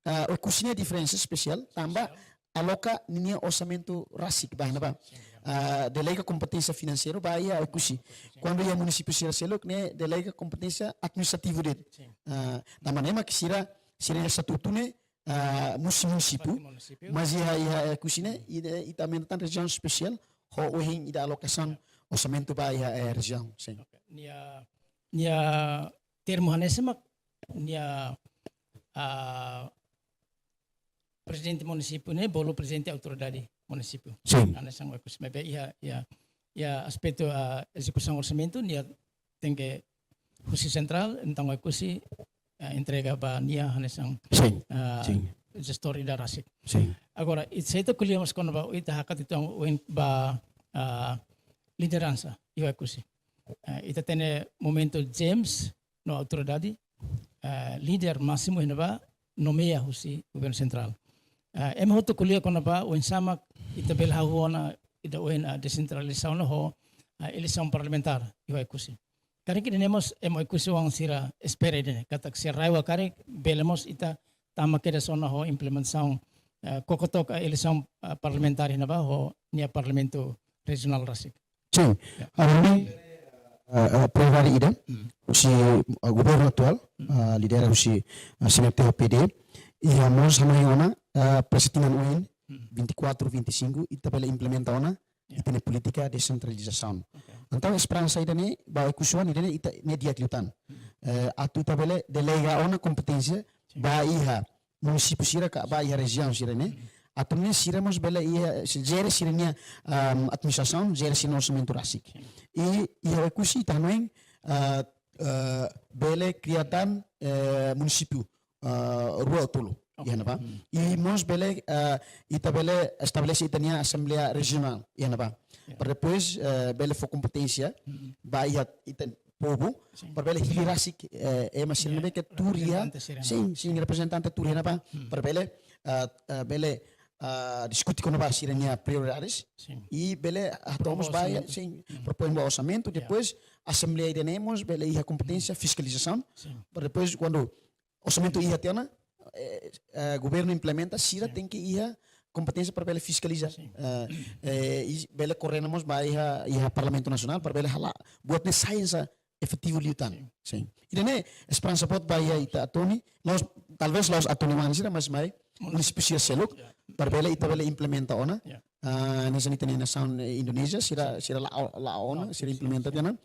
ah, Oekusi nia diferensa espesiál, tanba espesiál, aloka ninia orsamentu rasik ba iha ne'ebá. Sin, ya. Ah, delega kompeténsia finanseiru ba iha Oekusi. Sin. Kuandu iha munisípiu sira seluk ne'e delega kompeténsia administrativu de'it. Sin. Ah, tanba ne'e mak sira, sira-nia estatutu ne'e, ah, musi-, munisípiu, munisípiu, mas iha, iha, eh, Oekusi ne'e, ida, ita aumenta tan rejiaun espesiál, ho ohin ida alokasaun orsamentu ba iha, eh, rejiaun, sin. Ok. Nia, nia termu hanesan mak, nia, ah, prezidente munisípiu ne'e bolu prezidente autoridade munisípiu. Sin. Hanesan Oekusi, maibé iha, iha, iha aspetu, ah, ezekusaun orsamentu, nia tenke husi sentrál, entaun Oekusi, eh, entrega ba nia hanesan, sin, eh, sin, jestór ida rasik. Sin. Agora, ita, se ita ko'alia mós kona-ba, ita hakat ita oin ba, ah, lideransa iha Oekusi. Eh, ita hatene momentu James no autoridade, eh, líder másimu iha ne'ebá nomeia husi governu sentrál. Eh, ema hotu ko'alia kona-ba oinsá mak ita bele hahú ona ida ohin, ah, desentralizasaun ho, ah, eleisaun parlamentár iha Oekusi. Karik ida-ne'e mós ema Oekusi-oan sira espera ida-ne'e, katak se rai ba karik bele mós ita tama kedas ona ho implementasaun, eh, koko took, eh, eleisaun, eh, parlamentár iha ne'ebá ho nia parlamentu rejionál rasik. Sin. Ya. Agora ne'e, eh, eh, prioridade ida, husi, eh, governu atuál, eh, lidera husi, eh, C N R T ho P D, i mós hanoin ona, eh, para tinan oin, vinte e quatro, vinte e cinco, ita bele implementa ona, ita-nia polítika desentralizasaun. Oke. Entaun, esperansa ida-ne'e, ba Oekusi-oan ida-ne'e, ita-nia di'ak liután. Eh, atu ita bele delega ona kompeténsia, ba iha munisípiu sira ka ba iha rejiaun sira ne'e. Atu nune'e sira mós bele iha, se jere sira-nia, ehm, administrasaun, jere sira-nia orsamentu rasik. I iha Oekusi ita hanoin, eh, eh, bele kria tan, eh, munisípiu, eh, rua ou tolu. Oke. Iha ne'ebá. I mós bele, eh, ita bele estabelese ita-nia asembleia rejionál iha ne'ebá. Ya. Para depois, eh, bele fó kompeténsia ba iha ita povu, para bele hili rasik, eh, ema sira ne'ebé ke tuur iha, reprezentante sira ne'e. Sin, sin, reprezentante tuur iha ne'ebá, para bele, ah, ah, bele, ah, diskute kona-ba sira-nia prioridades, i bele hato'o mós ba, sin, propõe ba orsamentu, depois asembleia ida-ne'e mós bele iha kompeténsia fiskalizasaun, para depois kuandu orsamentu iha tiha ona, eh, eh, governu implementa, sira tenke iha kompeténsia para bele fiskaliza. Eh, eh, i bele koordena mós ba iha, iha Parlamentu Nasionál, para bele hala'o buat ne'e sai hanesan efetivu liután. Sin. Ida-ne'e esperansa boot ba iha ita Atoni, la'ós, talvés la'ós Atoni oan sira, mas mai munisípiu sira seluk, para bele ita bele implementa ona. Ah, hanesan ita-nia nasaun, eh, Indonézia, sira, sira la'o, la'o ona, sira implementa tiha ona.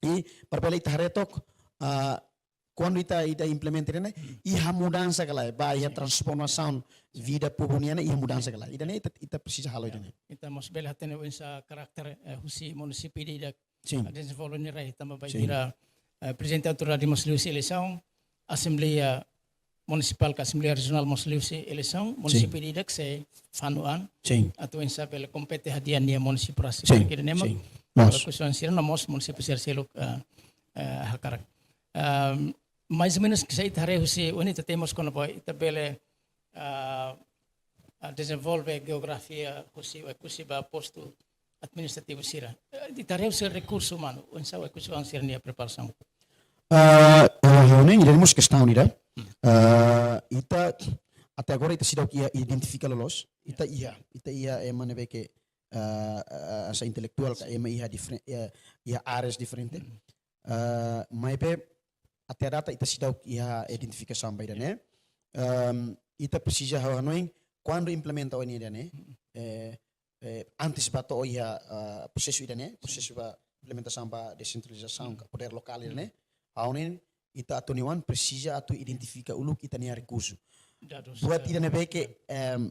I para bele ita haree took, ah, kuandu ita, ita implementa ida-ne'e, iha mudansa ka lae, ba iha transformasaun vida povu nian, iha mudansa ka lae. Ida-ne'e ita, ita presiza halo ida-ne'e. Ita mós bele hatene oinsá karakter, eh, husi munisípiu ida-idak, sin, ah, dezenvolve nia rai, tanba bainhira, eh, prezidente autoridade mós liuhusi eleisaun, asembleia munisipál ka asembleia rejionál mós liuhusi eleisaun, munisípiu ida-idak sei fanu an, sin, atu oinsá bele kompete hadi'a nia munisípiu rasik. Sin, ida-ne'e mak, sin, mós Oekusi-oan sira no mós munisípiu sira seluk, eh, eh, hakarak. Ehm, mais ou menus ke se ita haree husi ohin ita temos kona-ba ita bele, ah, ah, dezenvolve jeografia husi Oekusi ba postu administrativu sira. Eh, ita haree husi rekursu umanu, oinsá Oekusi-oan sira-nia preparasaun. Ah, eh, ha'u hanoin ida-ne'e mós kestaun ida. Ah, ita, até agora ita seidauk iha identifika loloos. Ita iha, ita iha ema ne'ebé ke, ah, ah, hanesan intelektuál ka ema iha diferen-, iha, iha áreas diferente. Ah, maibé até à data ita seidauk iha identifikasaun ba ida-ne'e. Ehm, ita presiza ha'u hanoin kuandu implementa ona ida-ne'e, eh, eh, antes ba to'o iha, ah, prosesu ida-ne'e, prosesu ba implementasaun ba desentralizasaun ka podér lokál ida-ne'e, ha'u hanoin ita Atoni oan presiza atu identifika uluk ita-nia rekursu. Dadus, buat, eh, ida ne'ebé ke, em,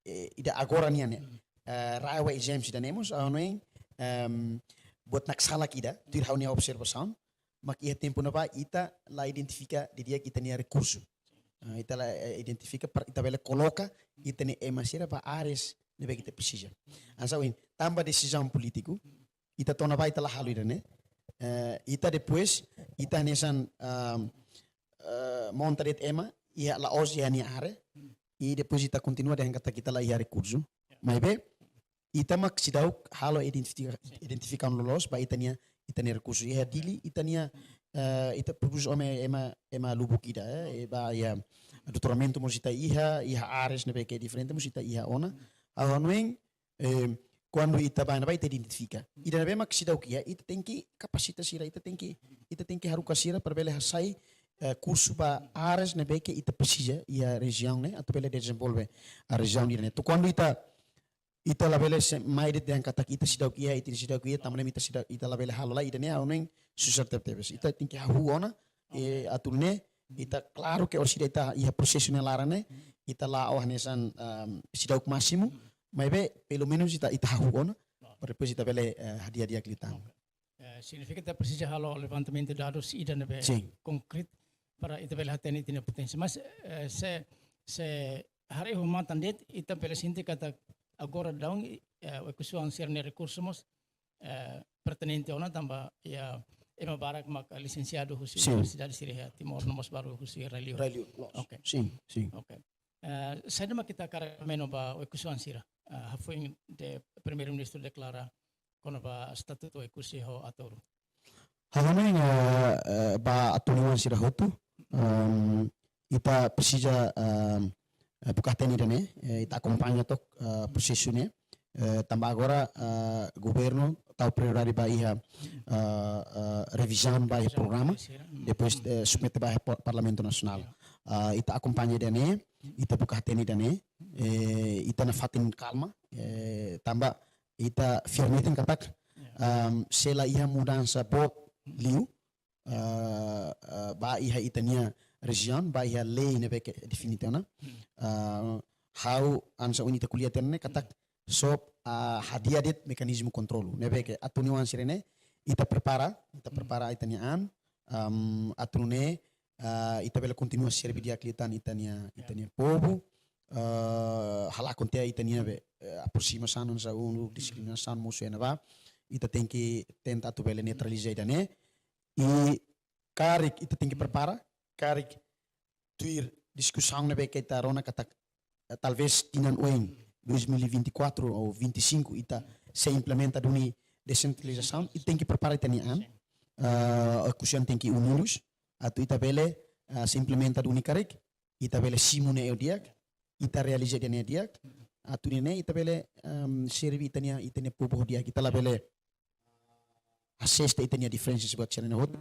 eh, ida agora nian ne'e. Eh, rawa exams ida-ne'e mós, ha'u hanoin, em, buat naksalak ida, tuir ha'u-nia observasaun, mak iha tempu ne'ebá ita la identifika didi'ak ita-nia rekursu. Ah, ita la, eh, identifika para ita bele koloka ita-nia ema sira ba áreas ne'ebé ke ita presiza. Hanesan ohin, tanba desizaun polítiku, ita to'o ona ba ita la halo ida-ne'e. Eh, ita depois, ita hanesan, ehm, eh, monta de'it ema, iha la'ós iha nia área, i depois ita kontinua dehan katak ita la iha rekursu. Maibé, ita mak seidauk halo identifika-, identifikasaun loloos ba ita-nia, ita-nia rekursu. Iha Dili, ita-nia, eh, ita prodús ema, ema, ema lubuk ida, eh, ba iha doutoramentu mós ita iha, iha áreas ne'ebé ke diferente mós ita iha ona. Ha'u hanoin, eh, kuandu ita ba ne'ebá ita identifika. Ida ne'ebé mak seidauk iha, ita tenke kapasita sira, ita tenke, ita tenke haruka sira para bele hasai, eh, kursu ba áreas ne'ebé ke ita presiza iha rejiaun ne'e, atu bele dezenvolve rejiaun ida-ne'e. Entaun kuandu ita, ita labele se mai dehan katak ita seidauk iha, ita seidauk iha, tanba ne'e ita seidauk, ita labele halo lai ida-ne'e, ha'u hanoin susar tebetebes. Ita tenke hahú ona, eh, atu nune'e, ita klaru ke orsida ita iha prosesu nia laran ne'e, ita la'o hanesan, ehm, seidauk másimu, maibé pelumenus ita, ita hahú ona, para depois ita bele, eh, hadi'a di'ak liután. Eh, signifika ita presiza halo levantamentu dadus ida ne'ebé, sin, konkretu para ita bele hatene ita-nia poténsia. Mas, eh, se, se haree ho matan de'it, ita bele sente katak agora daudaun, eh, Oekusi-oan sira-nia rekursu mós, eh, pertinente ona tanba iha ema barak mak lisensiadu husi, sin, universidade sira iha Timor no mós balu husi rai-liur. Rai-liur, loos. Oke. Sin, sin. Oke. Eh, saida mak ita hakarak mensajen ba Oekusi-oan sira, eh, hafoin de Primeiru-Ministru deklara kona-ba estatutu Oekusi ho Ataúru? Ha'u hanoin, eh, eh, ba atoniwan sira hotu, em, ita presiza, em, eh, buka hatene ida-ne'e, eh, ita akompaña took, eh, prosesu ne'e. Eh, tanba agora, eh, governu tau prioridade ba iha, eh, eh, revizaun ba iha programa, depois, eh, submete ba iha par-, Parlamentu Nasionál. Ah, ita akompaña ida-ne'e, ita buka hatene ida-ne'e, eh, ita nafatin kalma, eh, tanba ita fiar metin katak, em, se la iha mudansa boot liu, eh, eh, ba iha ita-nia rejiaun, ba iha lei ne'ebé ke define tiha ona. Eh, ha'u hanesan ohin ita ko'alia tiha ona ne'e katak só, ah, hadi'a de'it mekanizmu kontrolu ne'ebé ke atoniwan sira-ne'e ita prepara, ita prepara ita-nia an, em, atu nune'e, ah, ita bele kontinua serve di'ak liután ita-nia, ita-nia povu, eh, halakon tiha ita-nia be, eh, aproximasaun hanesan uluk diskriminasaun mosu iha ne'ebá, ita tenke tenta atu bele neutraliza ida-ne'e. I karik ita tenke prepara, karik tuir diskusaun ne'ebé ke ita rona katak, eh, talvés tinan oin, dois mil e vinte e quatro ou vinte e cinco, ita sei implementa duni desentralizasaun, ita tenke prepara ita-nia an, eh, Oekusi-oan tenke unidus, atu ita bele, eh, sei implementa duni karik, ita bele simu ne'e ho di'ak, ita realiza ida-ne'e di'ak, atu nune'e ita bele, em, serve ita-nia, ita-nia povu ho di'ak, ita labele haseste ita-nia diferensa buat sira-ne'e hotu.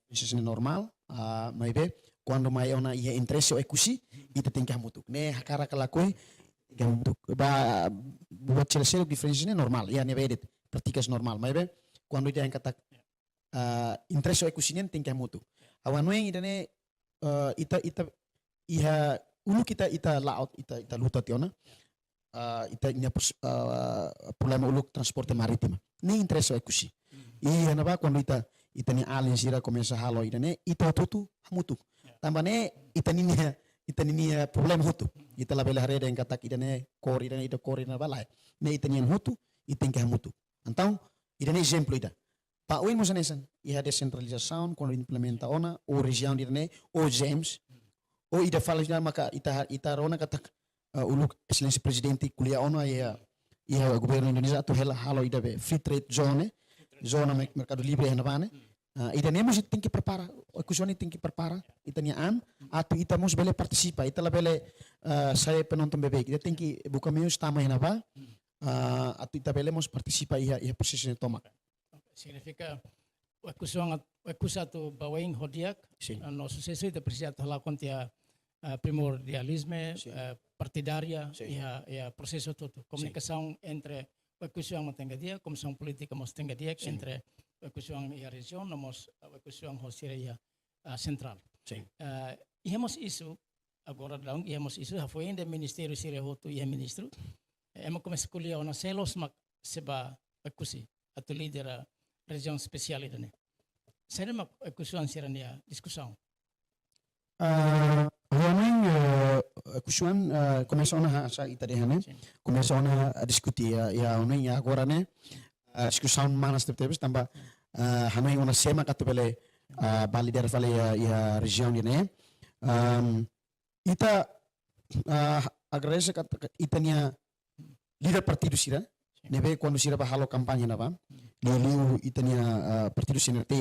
Diferensa ne'e normál, ah, maibé kuandu mai ona iha interese Oekusi, ita tenke hamutuk. Ne'e hakarak ka lakohi, tenke hamutuk. Ba, buat sira seluk diferensa ne'e normál, iha ne'ebé de'it, prátikas normál. Maibé kuandu ita dehan katak, ah, interese Oekusi nian tenke hamutuk. Ha'u hanoin ida-ne'e, eh, ita, ita, iha uluk ita, ita la'o, ita, ita luta tiha ona. Ah, ita-nia pros-, ah, problema uluk transporte marítima. Ne'e interese Oekusi. Iha ne'ebá kuandu ita, ita-nia alin sira komesa halo ida-ne'e, ita hotu-hotu hamutuk. Tanba ne'e ita ninia, ita ninia problema hotu. Ita labele haree dehan katak ida-ne'e kór, ida-ne'e ida kór, ida-ne'e bá, lae. Ne'e ita-nian hotu, ita tenke hamutuk. Entaun, ida-ne'e ezemplu ida. Ba oin mós hanesan, iha desentralizasaun, kuandu implementa ona, ou rejiaun ida-ne'e, ou GEMS, ou ida fali ida maka ita ha-, ita rona katak, eh, uluk Exelénsia Prezidente ko'alia ona iha, iha governu Indonézia atu hela halo ida be free trade zone, zona mer-, merkadu livre iha ne'ebá ne'e. Ah, ida-ne'e mós tenke prepara, Oekusi-oan tenke prepara ita-nia an, atu ita mós bele partisipa, ita labele, eh, sai penonton beibeik, ita tenke buka meius tama iha ne'ebá, ah, atu ita bele mós partisipa iha, iha prosesu ne'e tomak. Signifika Oekusi-oan at-, Oekusi atu ba oin ho di'ak, sin, ah, no susesu ita presiza atu halakon tiha, ah, primordializmu, sin, ah, partidária, sin, iha, iha prosesu hotu-hotu. Sin. Komunikasaun entre Oekusi-oan mós tenke di'ak, komunikasaun polítika mós tenke di'ak, sin, entre Oekusi-oan iha rejiaun, no mós, ah, Oekusi-oan ho sira iha, ah, sentrál. Sin. Ah, iha mós isu, agora daudaun iha mós isu, hafoin de'it ministériu sira hotu iha ministru. Eh, ema komesa ko'alia ona sé loos mak sei ba Oekusi atu lidera rejiaun espesiál ida-ne'e. Saida mak Oekusi-oan sira-nia diskusaun? Ah, ha'u hanoin, eh, Oekusi-oan, eh, komesa ona hanesan ita dehan ne'e. Sin. Komesa ona diskute iha, iha ha'u hanoin iha agora ne'e, eh, diskusaun manas tebetebes tanba, eh, hanoin ona sé mak atu bele, eh, ba lidera fali iha, iha rejiaun ida-ne'e. Em, ita, ah, agradese kat-, kat-, ita-nia líder partidu sira, sin, ne'ebé kuandu sira ba halo kampaña ne'ebá, liuliu ita-nia, ah, partidu C N R T,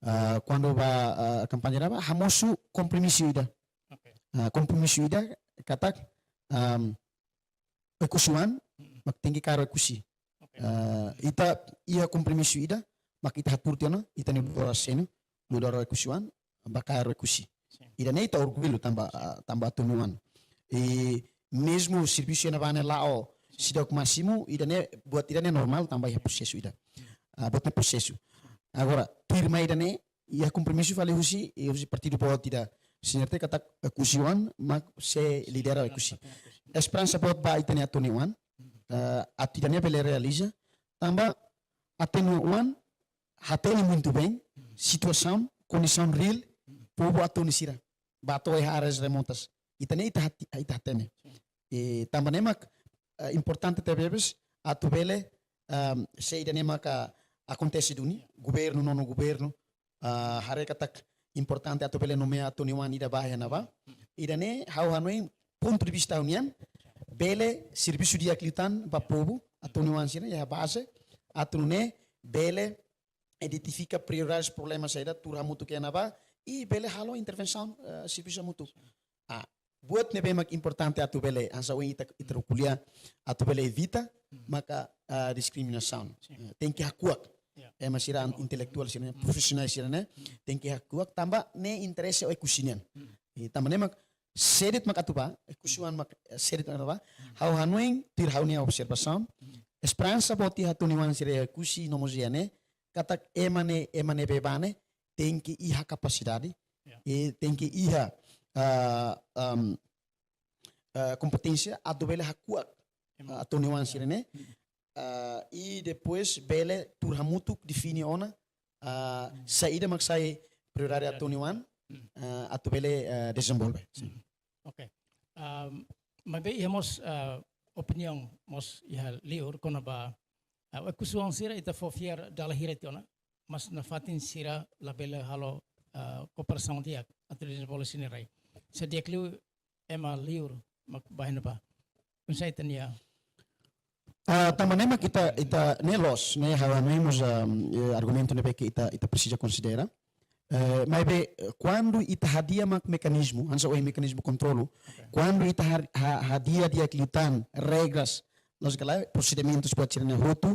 ah, kuandu ba, ah, kampaña ne'ebá, hamosu kompromisu ida. Oke. Ah, kompromisu ida katak, am, Oekusi-oan, mak tenke kaer Oekusi. Oke. Ah, ita iha kompromisu ida, mak ita hatuur tiha ona, ita-nia doadora seniór, doadora Oekusi-oan, ba kaer Oekusi. Sin. Ida-ne'e ita orgullu tanba, ah, tanba atoniwan. I mezmu servisu iha ne'ebá ne'e la'o seidauk másimu, ida-ne'e buat ida-ne'e normál tanba iha prosesu ida. Ah, buat ne'e prosesu. Agora, tuirmai ida-ne'e, iha kompromisu fali husi, i husi partidu boot ida C N R T katak Oekusi-oan mak sei lidera Oekusi. Esperansa boot ba ita-nia atoniwan, eh, atu ida-ne'e bele realiza, tanba atoniwan hatene muitu bein situasaun, kondisaun reál povu Atoni sira ba to'o iha áreas remotas. Ita-nia ita hati-, ita hatene. E tanba ne'e mak, eh, importante tebetebes atu bele, ehm, se ida-ne'e maka akontese duni, governu, nonu governu, ah, haree katak importante atu bele nomeia atoniwan ida ba iha ne'ebá. Ida-ne'e ha'u hanoin pontu de vista ha'u-nian, bele servisu di'ak liután ba povu, atoniwan sira iha baze, atu nune'e bele identifika prioridades, problema saida, tuur hamutuk iha ne'ebá, i bele halo intervensaun, eh, servisu hamutuk. Ah, buat ne'ebé mak importante atu bele, hanesan ohin ita, ita ko'alia, atu bele evita, maka, ah, diskriminasaun. Eh, tenke hakuak. Ya. Ema sira, intelektuál sira-ne'e, profisionál sira-ne'e, tenke hakuak tanba ne'e interese Oekusi nian. I tanba ne'e mak, se de'it mak atu bá, Oekusi-oan mak, eh, se de'it mak atu bá, ha'u hanoin, tuir ha'u-nia observasaun, esperansa boot iha toniwan sira Oekusi no mós iha ne'e, katak ema ne'e, ema ne'ebé bá ne'e, tenke iha kapasidade, Ya. i tenke iha, ah, am, ah, kompeténsia atu bele hakuak, Ema. ah, toniwan sira-ne'e, ah, i depois bele tuur hamutuk define ona, ah, saida mak sai prioridade Ya. toniwan, ah, atu bele, ah, dezenvolve. Oke. Am, maibé iha mós, ah, opiniaun mós iha liur kona-ba, ah, Oekusi-oan sira ita fó fiar dala hira tiha ona, mas nafatin sira labele halo, ah, kooperasaun di'ak atu dezenvolve sira-nia rai. Se di'ak liu ema liur mak bá iha ne'ebá. Oinsá ita-nia Ah, tanba ne'e mak ita, ita ne'e loos, ne'e ha'u hanoin mós, ah, eh, argumentu ne'ebé ke ita, ita presiza konsidera. Eh, maibé, eh, kuandu ita hadi'a mak mekanizmu, hanesan ohin mekanizmu kontrolu, Oke. kuandu ita har-, ha-, hadi'a di'ak liután, regras, loos ka lae, prosedimentus buat sira-ne'e hotu,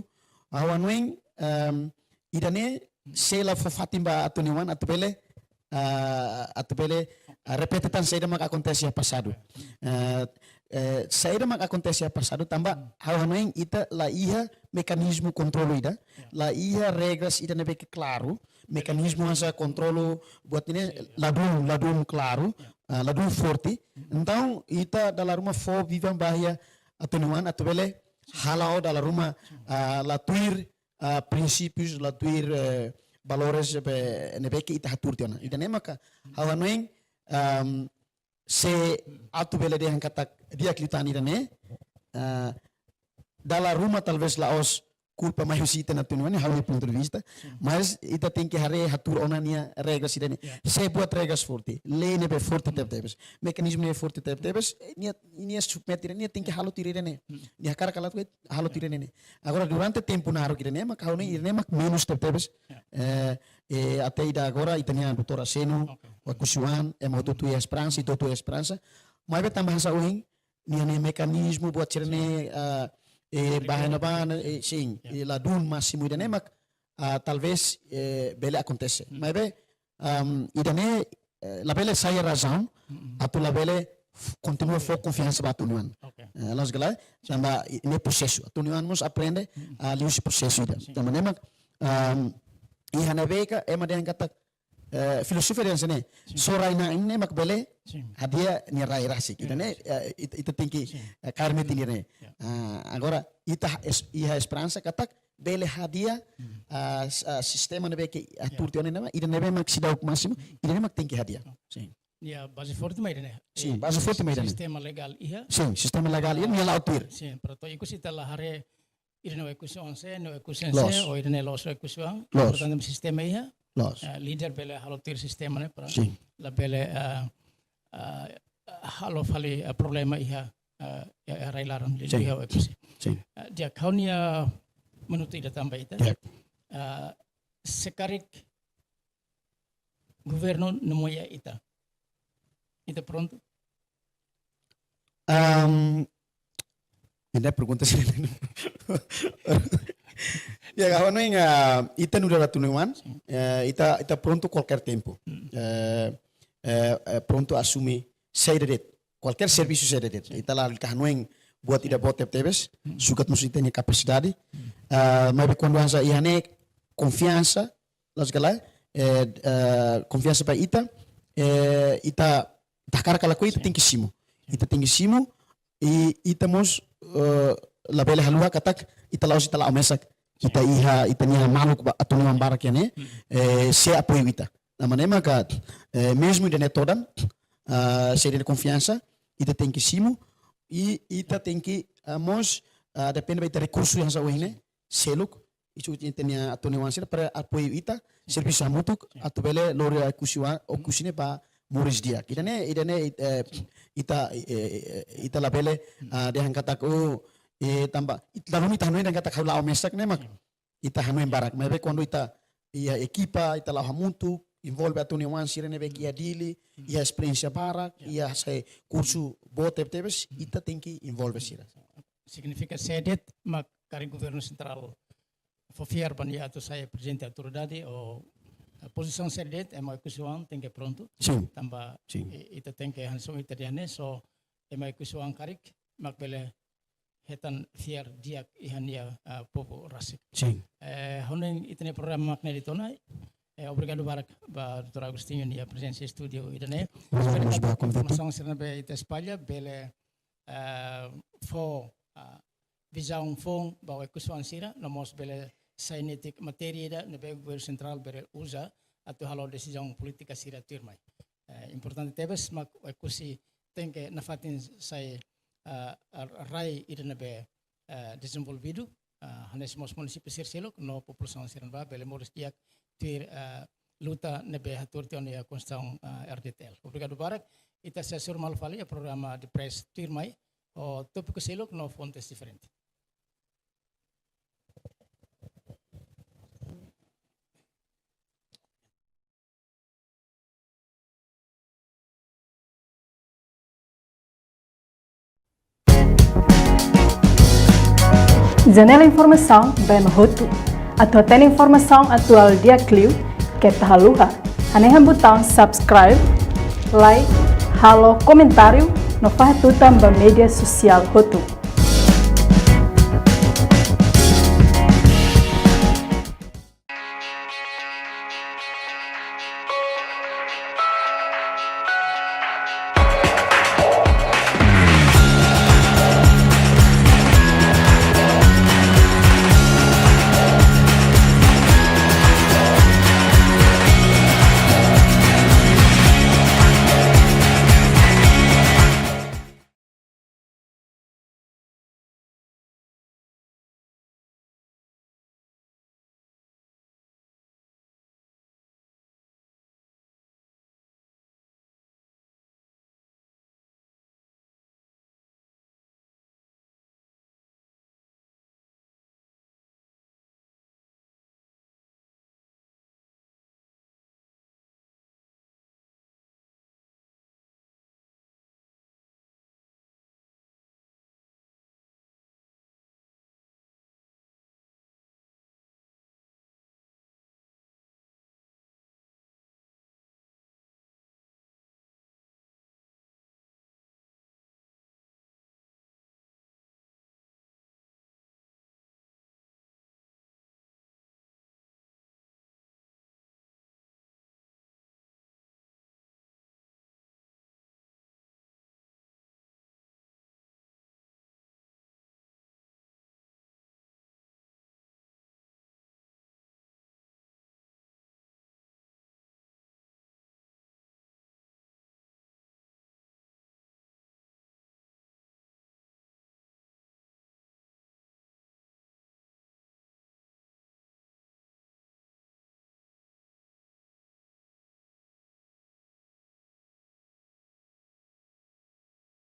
ha'u hanoin, em, ida-ne'e sei la fó fatin ba toniwan atu bele, ah, atu bele, ah, repete tan saida mak akontese iha pasadu. Eh, eh, saida mak akontese iha pasadu tanba ha'u hanoin ita la iha mekanizmu kontrolu ida, la iha regras ida ne'ebé ke klaru, mekanizmu hanesan kontrolu buat ne'e ladún, ladún klaru, ah, ladún forte. Entaun, ita dala ruma fó biban ba iha toniwan atu bele hala'o dala ruma, ah, la tuir, ah, prinsípius, la tuir, eh, valores be, ne'ebé ke ita hatuur tiha ona. Ida-ne'e maka, ha'u hanoin, am, se atu bele dehan katak di'ak liután ida-ne'e, ah, dala ruma talvez la'ós kulpa mai husi ita-nia toniwan, ha'u-nia pontu de vista, mas ita tenke haree hatuur ona nia regras ida-ne'e. Ya. Se buat regras forte, lei ne'ebé forte tebetebes, mekanizmu ne'ebé forte tebetebes, eh, nia, nia submete, nia tenke halo tuir ida-ne'e. Nia hakarak halo tuir, halo tuir ida-ne'e. Agora, durante tempu naruk ida-ne'e, mak ha'u hanoin ida-ne'e mak menus tebetebes. Ya. Eh, eh, até ida agora, ita-nia doutór Aseno, Oke. Oekusi-oan, ema hotu-hotu iha esperansa, ita hotu-hotu iha esperansa. Maibé tanba hanesan ohin, nia, nia mekanizmu buat sira-ne'e, ah, eh, Oke. bá iha ne'ebá, eh, sin, Ya. eh, ladún másimu ida-ne'e mak, ah, talvez, eh, bele akontese. Hmm. Maibé, am, ida-ne'e, eh, labele sai razaun, Hmm. atu labele f-, kontinua fó konfiansa ba toniwan. Oke. Eh, loos ka lae, tanba i-, ne'e prosesu. Toniwan mós aprende, Hmm. ah, liuhusi prosesu ida. Sin. Tanba ne'e mak, am, iha ne'ebé ka, ema dehan katak, eh, filozofia dehan hanesan ne'e, Sin. só rai-na'in ne'e mak bele Sin. hadi'a nia rai rasik. Ita Sin. ne'e, eh, ita, ita tenke, Sin. eh, kaer metin ida-ne'e. Ya. Ah, agora, ita es-, iha esperansa katak bele hadi'a, Hmm. ah, s-, ah, sistema ne'ebé ke hatuur Ya. tiha ona ne'e, ida ne'ebé mak seidauk másimu, Hmm. ida ne'e mak tenke hadi'a. Ya. Sin. Ya, baze forte mak ida-ne'e. Sin, Eh, baze forte mak ida-ne'e. Sistema legál iha. Sin, sistema legál iha, Ah, nia la'o tuir. Sin, para atu ikus ita la haree ida-ne'e Oekusi-oan sé, ne'e Oekusi-oan sé, Loos. ou ida-ne'e la'ós Oekusi-oan. Loos. Portantu, sistema iha, Loos. eh, líder bele halo tuir sistema ne'e para Sin. labele, eh, eh, halo fali, eh, problema iha, eh, iha, iha rai-laran, Sin. iha Oekusi. Sin. Eh, di'ak, ha'u-nia minutu ida tanba ita. Di'ak. Eh, se karik governu ne'e moe ita. Ita prontu? Am, ida pergunta sira. Ya, ha'u hanoin, ah, ita nu'udar toniwan, Sin. eh, ita, ita prontu kualkér tempu. Hmm. Eh, eh, eh, prontu asume saida de'it, kualkér servisu saida de'it. Sin. Ita la, la hanoin buat Sin. ida boot tebetebes, Hmm. sukat mós ita-nia kapasidade. Hmm. Ah, maibé kuandu hanesan iha ne'e konfiansa, loos ka lae, eh, eh, konfiansa ba ita, eh, ita, ita hakarak ka lakohi, ita Sin. tenke simu. Ita tenke simu, i ita mós, eh, labele haluha katak, ita la'ós, ita la'o mesak. Sin. Ita iha, ita-nia maluk ba, toniwan barak iha ne'e, Hmm. eh, sei apoiu ita. Tanba ne'e maka, eh, mezmu ida-ne'e todan, ah, sei ida-ne'e konfiansa, ita tenke simu, i ita tenke, ah, mós, ah, depende ba ita rekursu hanesan ohin ne'e, seluk, isu ita-nia toniwan sira para apoiu ita, Sin. servisu hamutuk, Sin. atu bele lori Oekusi-oan, Hmm. Oekusi ne'e ba moris di'ak. Ida-ne'e, ida-ne'e, eh, Sin. ita, eh, eh, ita labele, Hmm. ah, dehan katak, oh, eh, tanba, it-, dala ruma ita hanoin dehan katak ha'u la'o mesak ne'e mak, Sin. ita hanoin barak. Maibé kuandu ita iha ekipa, ita la'o hamutuk, envolve atu nia oan sira ne'ebé ke iha Dili, iha esperiénsia barak, iha sai kursu boot tebetebes, ita tenke envolve sira. Signifika sé de'it mak karik governu sentrál fó fiar ba nia atu sai prezidente autoridade ou, eh, pozisaun sé de'it, ema Oekusi-oan tenke prontu. Sin. Tanba, sin, i-, ita tenke hanesan ita dehan ne'e, só ema Oekusi-oan karik mak bele hetan fiar di'ak iha nia, ah, povu rasik. Sin. Eh, hanoin ita-nia programa mak ne'e de'it ona. Eh, obrigadu barak ba doutór Agostinho nia prezensa estúdiu ida-ne'e. Obrigadu mós ba konvite. Informasaun sira ne'ebé ita espalla bele, eh, fó, ah, vizaun foun ba Oekusi-oan sira, no mós bele sai netik matéria ida ne'ebé governu sentrál bele uza atu halo desizaun polítika sira tuirmai. Eh, importante tebes mak Oekusi tenke nafatin sai, ah, rai ida ne'ebé, eh, dezenvolvidu, ah, hanesan mós munisípiu sira seluk no populasaun sira-ne'ebá bele moris di'ak tuir, eh, luta ne'ebé hatuur tiha ona iha Konstituisaun, eh, R D T L. Obrigadu barak. Ita sei hasoru malu fali iha programa The Press tuirmai, ho tópiku seluk no fontes diferente. Janela informasaun ba ema hotu. Atu hatene informasaun atuál di'ak liu, keta haluha hanehan butaun subscribe, like, halo komentáriu, no fahe tutan ba média sosiál hotu.